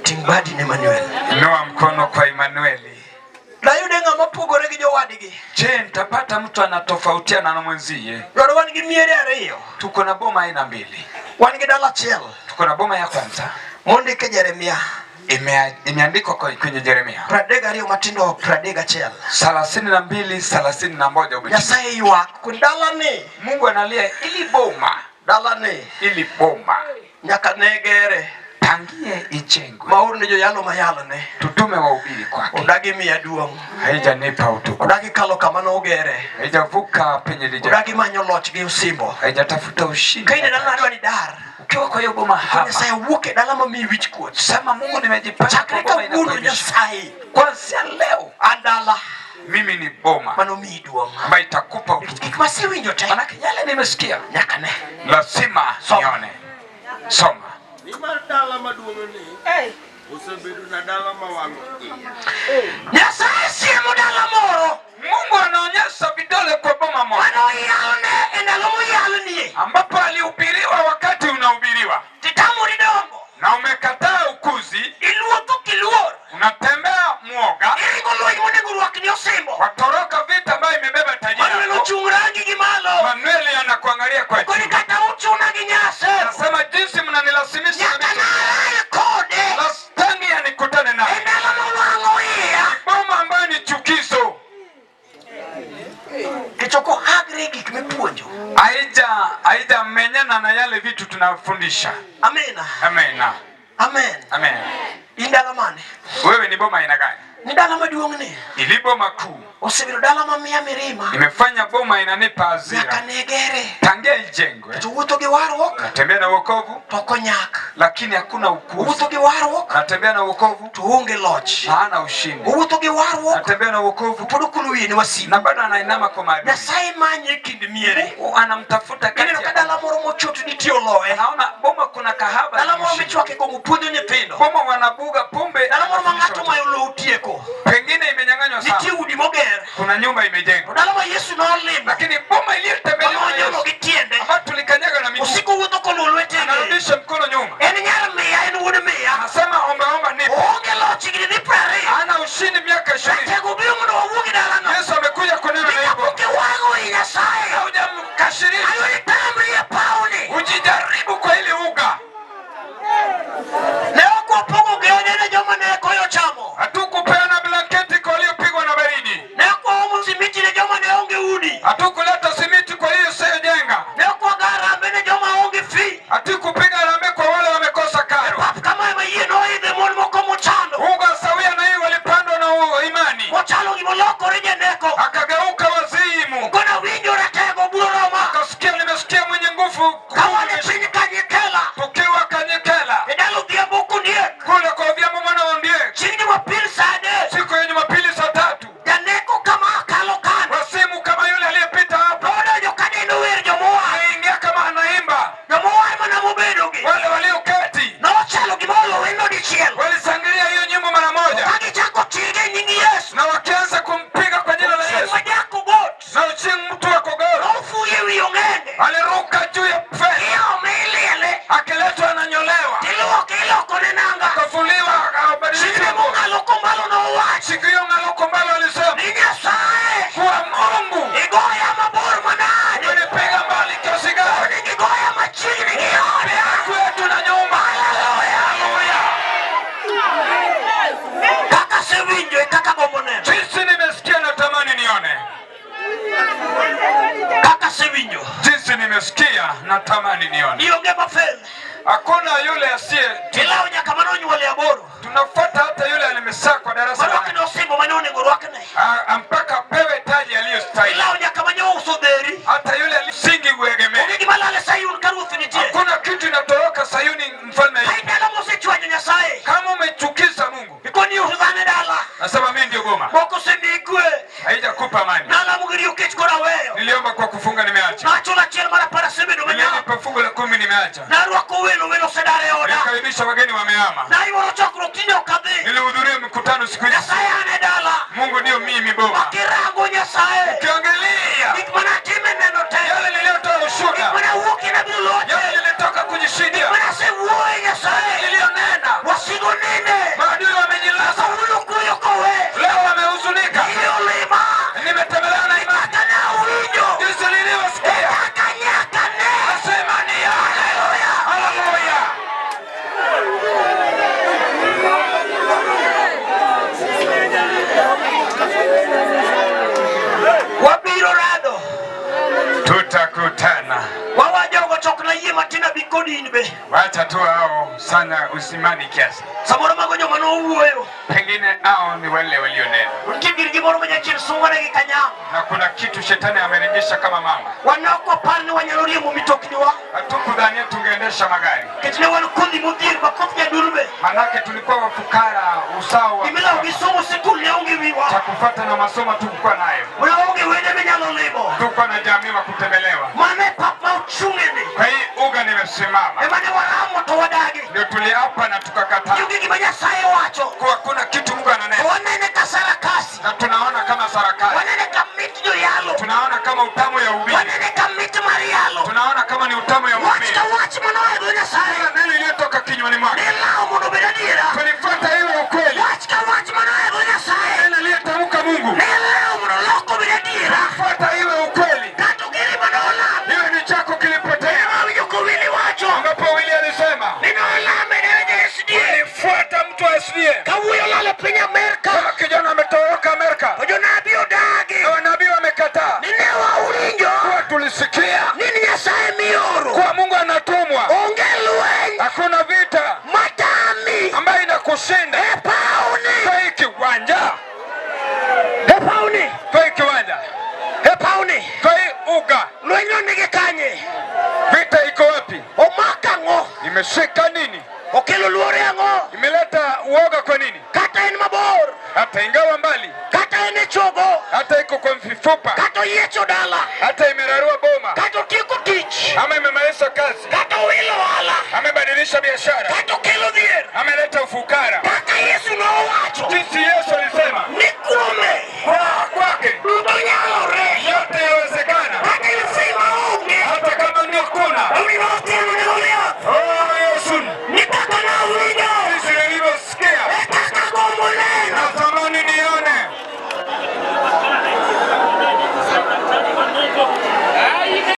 Ting' badi ne Emmanuel. Inua mkono kwa Emanueli. Dayude ng'ama pogore gi jowadgi. Je, nitapata mtu anatofautiana na mwenzie? Dwaro wan gi miere ariyo. Tuko na boma aina mbili. Wan gi dala achiel. Tuko na boma ya kwanza Mondik e Jeremia. imeandikwa kwenye Yeremia 32 matindo 31. 32 31 umetimia. Nyasaye ywak kun dalani. Mungu analia ili boma, Dalani ili boma nyaka ne gere. tangie ijengwe, Maor ne joyalo mayalone. tutume wahubiri kwake. Odagi miya duong'. Haijanipa utukufu, Odagi kalo kama nogere. haijavuka penye lijengwa, Odagi manyo loch gi osimbo. haijatafuta ushindi. Ka in e dala adwa ni dar. Ukiwa kwa hiyo boma hapa, Nyasaye wuok e dala mamiyi wich kuot. sema Mungu, nimejipata Chakre kwa boma kawuono inakuaibisha. Nyasaye. Kuanzia leo An dala mimi ni boma manomiyi duong'. ambayo itakupa utukufu. Gik masewinjo te Manake yale nimesikia nyaka ne. lazima Soma. nione. Soma. Nimar dala maduong'ni osebedo na dala mawang'o iya. Nyasaye siemo dala moro Mungu anaonyesha vidole kwa boma moja manoyalne e ndalo moyalnie. ambapo alihubiriwa wakati unahubiriwa Titamori dongo. na umekataa ukuzi, Iluotho kiluor. unatembea mwoga, Iringo lweny monego rwakni osimbo. Watoroka vita ambayo imebeba taji Manuel yako. ochung' rangi gi malo. Manueli anakuangalia kwa Koni juu. kata uchuna gi nyase. Nasema jinsi mnanilazimisha Nyaka kabisa. nalal kode. Lastangi yanikutane E naye. ndalo mowang'o iya. Boma ambayo ni chukizo. Kichoko hagre gik mipuonjo. Haijamenyana na yale vitu tunafundisha. Amina. Amen. Amen. Amen. In dala mane? Wewe ni boma aina gani? Ni dala maduong' ni. Ili boma kuu Osebedo dala mamiya mirima. imefanya boma inanipa Nyaka hasira ne gere. tangia ijengwe. To wuotho gi warruok Natembea na wokovu to ok onyak. lakini hakuna ukuzi. Owuotho gi warruok Natembea na wokovu to onge loch. na hana ushindi. Owuotho gi warruok Natembea na wokovu to pod okulo wiye ne wasigu. na bado anainama kwa maadui. Nyasaye manye e kind miere. Mungu anamtafuta kati Ineno ka ya dala moro mochot nitie oloye. Naona boma kuna kahaba Dala moro na michwake kong'o puonjo nyithindo. boma wanabuga pombe, Dala moro ma ng'ato anafundisha mayo lowo tieko. watu. Pengine imenyang'anywa Nitie sana, udi moger. kuna nyumba To imejengwa, dala ma Yesu nolimo. lakini boma iliyotembelewa na Manonyono Yesu gi tiende. ambayo tulikanyaga na miguu, Osiko wuotho koluwo lwetege. anarudisha mkono nyuma, En nyar miya, en wuod miya. anasema omba omba nipe. Oonge loch higni ni 20. Hana ushindi miaka 20. Ratego biro mondo wawuog e dalano. Yesu amekuja kunena na hivyo, Kapok iwang'o i Nyasaye. haujamkashirisha, Ayudo tamri e pawni. ujijaribu kwa ile uga. Ne ok wapogo gede ne joma ne koyo chamo. Hatukupeana blanketi kwa waliopigwa na baridi, Ne ok waomo simiti ne joma ne onge udi. hatukuleta simiti kwa hiyo isiyojenga, Ne ok wago harambee ne joma onge fi. hatukupiga harambee kwa wale wamekosa karo. Pap kama ema yie noidhe mon moko mochando. Uga sawia na hii walipandwa na imani, Mochalo gimolokore janeko. akageuka wazimu. Kona winjo ratego biro roma. Akasikia, nimesikia mwenye nguvu Ka wan e piny Kanyikela. tukiwa Kanyikela E dala odhiambo Ondiek. kule kwa Odhiambo mwana wa Ondiek, Chieng' Jumapil sa 3. siku ya Jumapili saa 3, Janeko kama akalo kanyo. wasimu kama yule aliyepita hapa Nodonjo kadendo wer jomowar. aliingia kama anaimba. Jomowar mana mobedogi. Wale walioketi Nochalo gima olo wendo dichiel. walishangilia hiyo nyimbo mara moja, Ka gichako chike e nying Yesu. na wakianza kumpiga kwa jina la Chieng' Yesu. ma Jakogot. Na Ochieng' mtu wa Kogoro Nofuyo ewi ong'ende. aliruka juu ya feni, Iome iliele. akiletwa ananyolewa, Tiluoke ilokone nanga. akafuliwa, Chieng'no akabadilishwa nguo. mong'alo kombalo nowacho. Siku hiyo Ng'aloko Mbalo alisema Ni Nyasaye. kuwa Mungu Igoya mabor manade. umenipiga mbali kiasi gani, Igoya machiegni gi oda. kwetu na nyumba. Haleluya! Kaka asewinjo e kaka gombo neno. Jinsi nimesikia natamani nione, Kaka asewinjo. jinsi nimesikia natamani nione. Ionge mafel. Hakuna yule asiye, Tilawo nyaka mane onyuol e aboro. tunafuata hata yule alimesakwa darasa la Marwakne osimbo mane onego rwakne. Mpaka apewe taji aliyostahili, Tilawo nyaka mane ouso dheri. hata yule msingi uegemee. Onge gima lal e Sayun ka ruoth nitie. Hakuna kitu inatoroka Sayuni mfalme. Ka in dala mosechwanyo Nyasaye. Kama umechukiza Mungu, Ikoni uso dhano e dala. nasema mimi ndio goma, Moko osemiyi kwe. haijakupa amani. Nalamo gi riyo kech koro aweyo. Niliomba kwa kufunga, nimeacha. Nachulo achiel mar apar asebedo manyap. Nililipa fungu la 10, nimeacha. Narwako welo, welo osedar e oda. Nilikaribisha wageni, wamehama. Nayuoro chokruok tinde ok adhi. Nilihudhuria mikutano siku hizi. Nyasaye an e dala. Mungu ndio mimi boma. Makirango Nyasaye. Ukiangalia Gik mana atime neno te. yale niliyotoa Gik ushuhuda, mana awuokie nabiro loche. yale nilitoka kujishindia, Gik mana asewuoye Nyasaye. niliyonena, Wasigu ninde. maadui wamejilaza, Kawuono kuyo kowe. leo wamehuzunika. Iyo lima. Nimetembelewa na imani, Kaka ne awinjo. jinsi nilivyosikia, Kaka nyaka ne. nasema ni haleluya, haleluya. Wabiro rado. Tutakutana. Wawajogo chokna yie matin abi kodi in be. Wacha tu hao sana, usimani kiasi. Samoro mago joma nowuoyo. Pengine hao ni wale walionena, Nitie girgi moro ma jachien sungonegi ka nyam. na kuna kitu shetani amerejesha kama mama. Wan ok wapar ni wanyalo riembo mitokniwa. Hatukudhania tungeendesha magari, Nikech ne wan kodhi modhier ma koth nyadulme. manake tulikuwa wafukara, usawa wa Gimilawo gi somo sikul ne onge wiwa. cha kufuata na masomo tukukuwa nayo, Ne onge wede minyalo limo. tukuwa na jamii wa kutembelewa. Mano e pap ma ochung'eni. Kwa hii uga nimesimama, Ema ne waramo to wadagi. ndio tuliapa na tukakataa Onge gima Nyasaye owacho. kuwa kuna kitu Mungu To ananena, wanene ka sarakasi. na tunaona kama sarakasi, Wanene ka mit joyalo. tunaona kama utamu ya ubiri, Wanene ka mit mar yalo. tunaona kama ni utamu ya Wach ubiri. ka wach manoa e dho Nyasaye. Kila neno iliyotoka kinywani mwake Nilawo mondo obed adiera. tulifuata iwe ukweli, Wach ka wach manoa e dho Nyasaye. neno iliyotamka Mungu Nilawo Olal e piny Amerka. Kama kijana ametoroka Amerika To jonabi odagi. na wanabii wamekataa, Ni ne wawinjo kuwa tulisikia ni Nyasaye mioro. kuwa Mungu anatumwa. Onge lweny Hakuna vita matami ambayo inakushinda e pawni. kwa hii kiwanja, E pawni. kwa hii kiwanja, E pawni. kwa hii uga. Lwenyno nigi kanye? Vita iko wapi? Omako ang'o? Imeshika nini? Okelo luoro e ang'o? Imeleta uoga kwa nini? Kata en mabor. Hata ingawa mbali, Kata en e chogo. hata iko kwa mifupa, Kata oyiecho dala. hata imerarua boma, Kata otieko tich. ama imemaliza kazi, Kata owilo ohala. amebadilisha biashara, Kata okelo dhier.